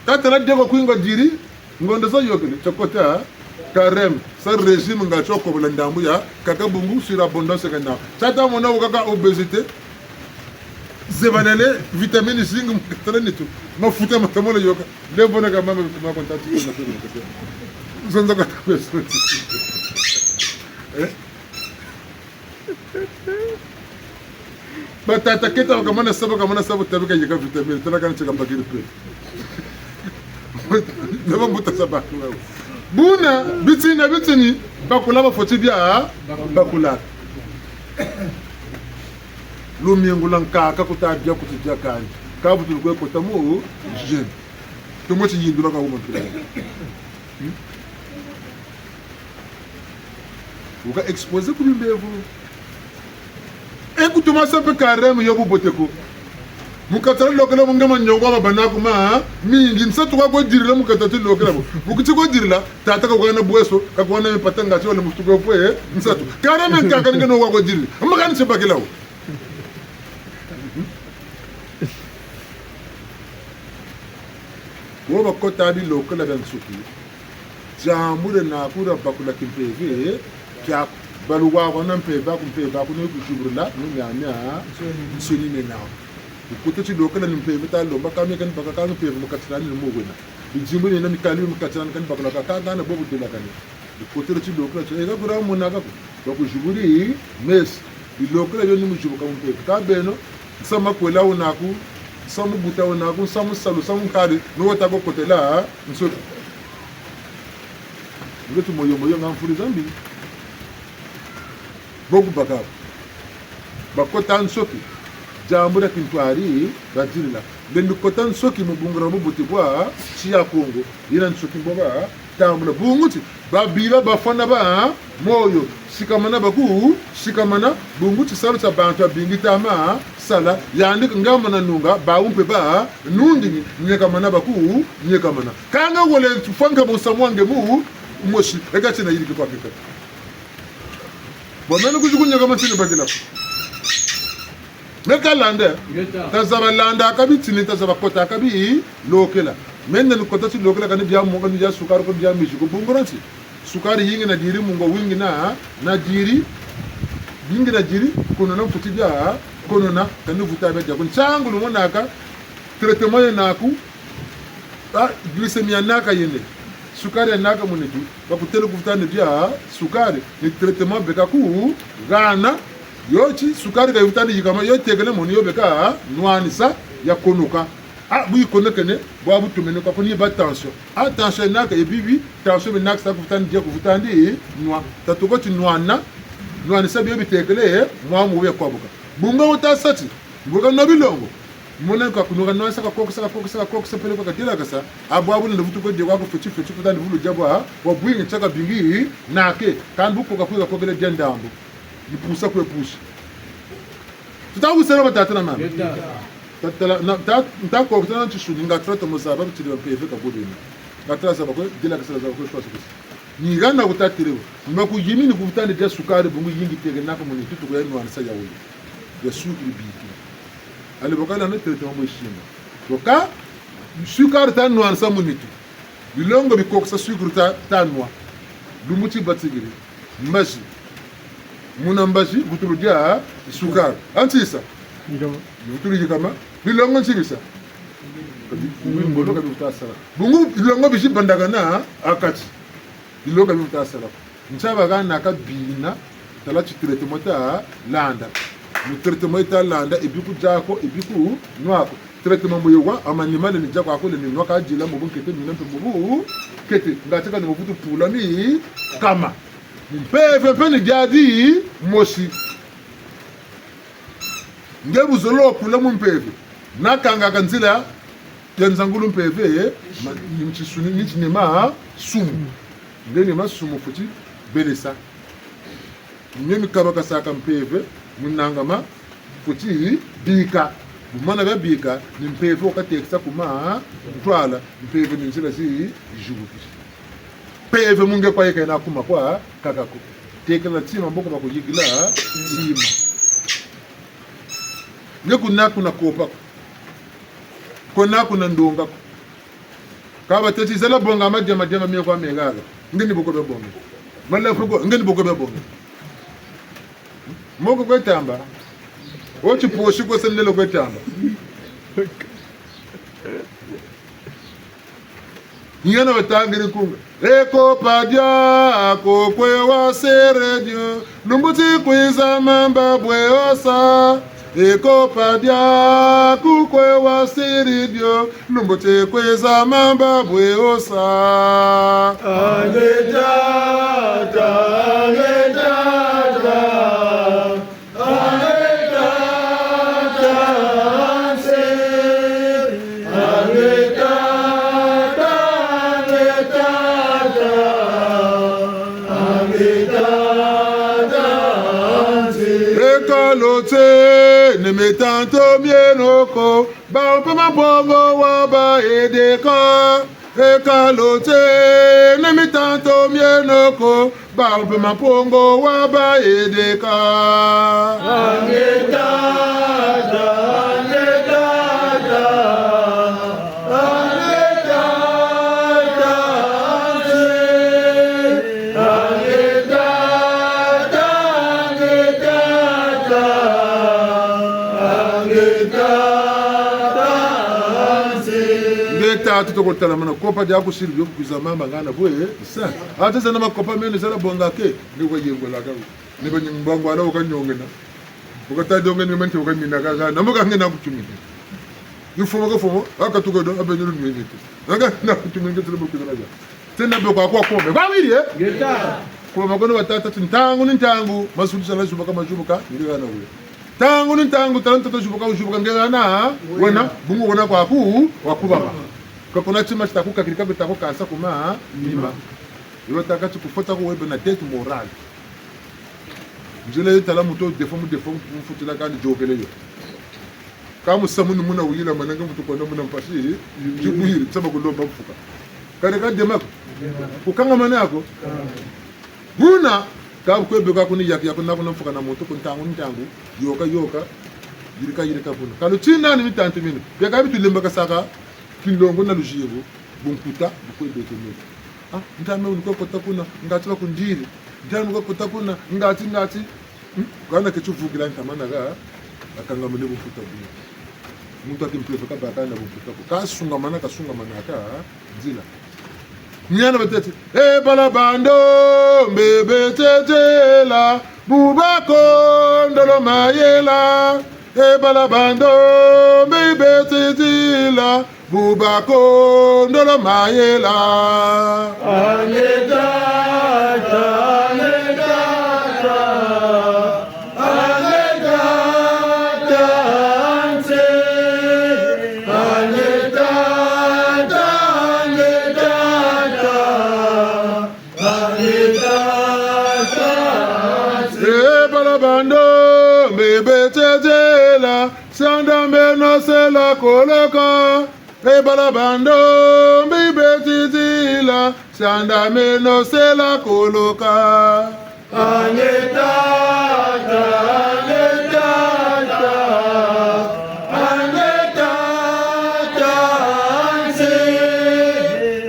Ka tala dieko kwingo diri, ngonda zo yôkele, tio kota, carême, sa régime nga tio kobela ndambu ya, kaka bungu surabondance kana. Sa ta mona wo kaka obésité, zebanele, vitamine zingi, mu katala nitu, mafuta ma ta mona yôka, lembo na ka mama, ma konta tu, na tu, na tu. Zonza kata kwe so. Eh? Batata keta bakamana saba, bakamana saba, tabi ka yeka vitamine, tala kani tieka bakiri pe. Na bambuta sa bakula. Buna, bitini na bitini, bakula bafweti bia, bakula. Lumingu lwa nkaka ku ta dia ku ti dia kani. Ka bu tulu kwe kota mu, jeûne. Tomo ti yindula ka wuma mpila. Hmm? Wu ka exposé ku bimbevo. E ku tuma sa mpe carême yo bubote ko. Mu kati dia lokela mu nge maniongo ma bana ku ma, mingi nsatu kwa kwe dirila mu kati dia lokela bo. Mu kuti kwe dirila, tata ka kwa na bweso, ka kwa na mpata nga ti wale musutu kwe pwe, nsatu. Carême nkaka ni nge no kwa kwe dirila. Ama kani tie bakila wo. Wo bakota bilokela bia nsuki. Diambu diena ku dia bakula kimpeve, kia baluwa kwa na mpeve aku, mpeve aku ni kuziburila, ni miamia, nsoni nena. Bukota tilokela ni mpeve ta lomba, ka mie kani baka ka mpeve mu kati diani ni mu wena. Bidimbu biena mikali mu kati diani kani bakula ka, ka, ka na bobu delakani. Bukotele tilokela tio, e ka kura mona ka ko. Bakuziburi meso. Bilokela bio ni mu zibuka mu mpeve. Ka beno, nsamu makwela wena ku, nsamu buta wena ku, nsamu salu, nsamu nkari, no wata ko kotela nsoki. Nge tu moyo moyo nga mfuri za mbi. Bo ku baka ko. Bakota nsoki. Diambu dia kintwari, badirila. Lendi kota nsoki mu bungu dia bubote bwa nsi ya Kongo. Yina nsoki mbo ba tambula. Bungu ti, babiba bafwana ba moyo. Sikamana baku, sikamana, bungu ti salu tia bantu babingi ta ma sala, yandi nga mana nunga, bawu mpe ba nungi, nyekamana baku, nyekamana. Ka nge wele tufwa nka musamu wa nge mu, mosi, e ka tiena yiriki kwa kika. Bo meno kuzi kunyekama tiena bakila. Me ka landa. Ngeta. Tazaba landa ka bitini, tazaba kota ka bilokela. Meno ni kota tilokela kani bia munga ni bia sukari ko bia mizi ko bungu dia nti. Sukari yingi na diri munga wingi na, na diri, yingi na diri, konona mfuti bia, konona, kani vuta bia dia. Ko ntiangu lumonaka, traitement yena ku, ah, glycémie yena ka yena. Sukari yena ka mu nitu. Bakutêle ku vuta ni bia sukari, ni traitement beka ku hana, yo ti sukari ka yi vuta ni yikama, yo tekele mo ni yo beka nwanisa ya konoka. Ah, bu yikonokene, bwabu tumenuka ko ni ba tension. Ah, tension yena ka ye bibi, tension bina kisa ku vuta ni dia ku vuta ni nwa. Tatuka ti nwana, nwanisa bio bitekele, mwa mu ya kwabuka. Bungu wuta sa ti, mbo ka nwa bilongo. Mona ka kunuka nwanisa ka kokisa, ka kokisa, ka kokisa, peleko ka delakasa. Ah bwabu nde vutu kwe dia kwaku fweti, fweti, ku ta ndi vulu dia bwa, bwa bwingi tia ka bingi, nake, kani bu koka kwika kokele dia ndambu. Ni pusa kwe pusa. Tuta wisela batata na mama. Ngeta. Tatala, na, ta, nta kokisa na tisuni nga traitement zaba bitiri ba mpeve ka bubini. Ka tala zaba ko, dila ka sala zaba ko, kwa sukusi. Ni hana ku tatêle wo. Ni ma ku yimini ku vutandi dia sukari, bungu yingi teke nako mu nitu tuku ya nwanisa ya wuyu. Ya sukiri biki. Allez, bu kala na traitement bo yisimba. Boka, sukari ta nwanisa mu nitu. Bilongo bi kokisa sukiri ta, ta nwa. Lumbu ti batikiri. Mbazi. Muna mbazi, vutulu dia sukari. Ansisa. Ndio. Vutulu yikama. Bilongo nsibisa. Kabi, ngolo kabi vuta sala. Bungu bilongo bizi bandakana ha kati. Bilongo kabi vuta sala. Ntia ba hana ka bina, tala ti traitement ta landa. Mu traitement ta landa, e biku dia ko, e biku nwa ko. Traitement mu yo wa, ha manima lendi dia kwaku, lendi nwa ka dila mu bunkete, mina mpe mu bunkete. Ngatu ka ni mu vutu pula mi kama. Mpeve mpe ni dia dimosi. Nge bu zolo kula mu mpeve. Na kangaka nzila ya nzangulu mpeve, ma, ni nti suni, ni nti ni masumu. Nge ni masumu fweti belesa. Mio mi kabakasaka mpeve, mu nangama fweti bika. Bu mana bia bika, ni mpeve wo katekisa ku ma ntwala, mpeve ni nzila zi, zibukisi. Mpeve mu nge kwa yeka yena kuma kwa kaka ko. Tekela ntima mboko ba kuyikila ntima. Nge kuna kuna kopa ko. Kuna kuna ndonga ko. Ka batêti zala bonga madiama diama mio kwa mengaka. Nge ni bo ko bia bonga. Mala fuko, nge ni bo ko bia bonga. Moko kwe tamba. O tiposi kwe sendelo kwe tamba. Ngana batangiri kunga. E kopa diaku kwe wasiri dio. Lumbu ti kwiza mamba bwe osa. E kopa diaku kwe wasiri dio. Lumbu ti kwiza mamba bwe osa. Ange tata, ange tata. Ange tata nsi, ange tata, ange tata, ange tata nsi. E kalo ti ni mitantu mieno ko, ba mpe Mampungu wa ba yidika. E kalo ti ni mitantu mieno ko, ba mpe Mampungu wa ba yidika. Ange tata, ange tata, ange tata nsi, ange tata, ange tata, ange tata nsi. Nge tata toko talamana, kopa diaku siri dio kwiza mamba ngana bwe sa. Ata zana makopa meno zala bonga ke, ni kwa yengolaka. Ni ba ni mbangu ala waka nyongena. Waka ta dionga ni manti waka mina kaka. Na mbo ka nge na kutumini. Ni fumo ka fumo, aka tuka do, abe nyulu nwe nitu. Naka na kutumini ke tele bo kuzana ja. Tena be kwa kwa kome. Kwa wiri, eh? Ngeta. Kwa makono batata ti ntangu ni ntangu, masulu sala zubuka, mazubuka, nge hana wule. Ntangu ni ntangu, tala ntoto zubuka, wuzubuka, nge hana, wena, bungu wena kwaku, wakubama. Ka kuna tima tita ku kakirika, bita ku kansa ku manima. Yo batâka ti ku fweti ko webe na dette morale. Nzila yo tala muntu défaut mu défaut mfutila kani yokele yo. Ka musamu ni muna wuyila mananga muntu kwenda muna mpasi, yibwiri, nsaba kulomba mfuka. Kani ka dema ko. Kukangamana ko. Buna, ka bu kwe beka kuni yaki yaki na kuna mfuka na muntu ku ntangu ntangu, yoka yoka, yirika yirika buna. Kalo tina ni mitantu mino. Bia ka bi tulembakasaka, kinlongo na luzingu, bunkuta, bu kwe beke mino. Ah, ntama wunu kwa kota kuna, ngati bakundiri. Ntama wunu kwa kota kuna, ngati, ngati. Hmm? Kana ke tuvukila ntama na ha, akangamene bunkuta buna. Muntu ati mpeve kabaka na bunkuta ko. Kasungamana, kasungamana ka, nzila. Niana batêti, e bala ba ndombi betetela, bu bakondolo mayela. E bala ba ndombi betetela, bu bakondolo mayela. Ange tata, ange tata, ange tata nsi, ange tata, ange tata, ange tata nsi. E bala ba ndombi betetela, sanda meno sela koloka. E bala ba ndombi betiti Sanda meno sela koloka. Ange tata, ange tata, ange tata nse.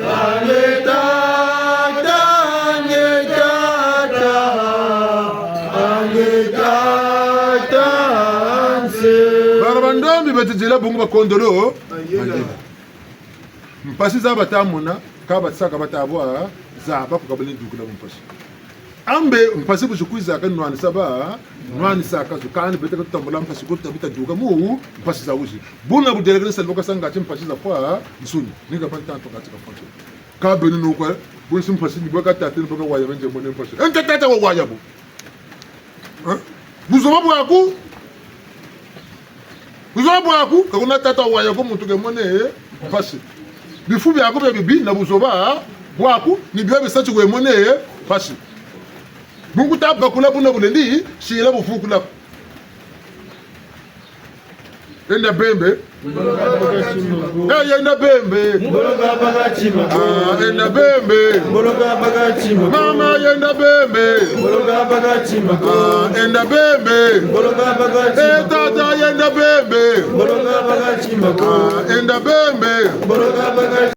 Ange tata, ange tata, ange tata nse. Bara bandombi batidila bungu bakondolo. Mayela. Mpasi za bata mona, ka batisaka bata bwa, zaba ko ka balendi dukila mu mpasi. Ambe mpasi bu zikwizaka nwanisa ba, nwanisaka zo, kani beta ka tutambula mpasi ko tuta bita duka mu mpasi za wizi. Buna budelakana sali baka sanga ti mpasi za fwa nsuni, ni ka pa ntantu kati ka fwa nsuni. Ka beni nukwa, bunsi mpasi ni baka tata ni baka waya benze mone mpasi. Ente tata wa waya bo. Hein? Buzoba bwaku. Buzoba bwaku, ka kuna tata waya ko muntu ke mone mpasi. Bifu biaku bia bibi na buzoba bwaku, ni bio bisa ti we mone mpasi. Bungu ta bakula buna bulendi, sila bufukula. Yenda bembe. Eh, yenda bembe. Mboloka baka tima. Ah, yenda bembe. Mboloka baka tima. Mama, yenda bembe. Mboloka baka tima. Ah, yenda bembe. Mboloka baka tima. Eh, tata, yenda bembe. Mboloka baka tima. Ah, yenda bembe. Mboloka baka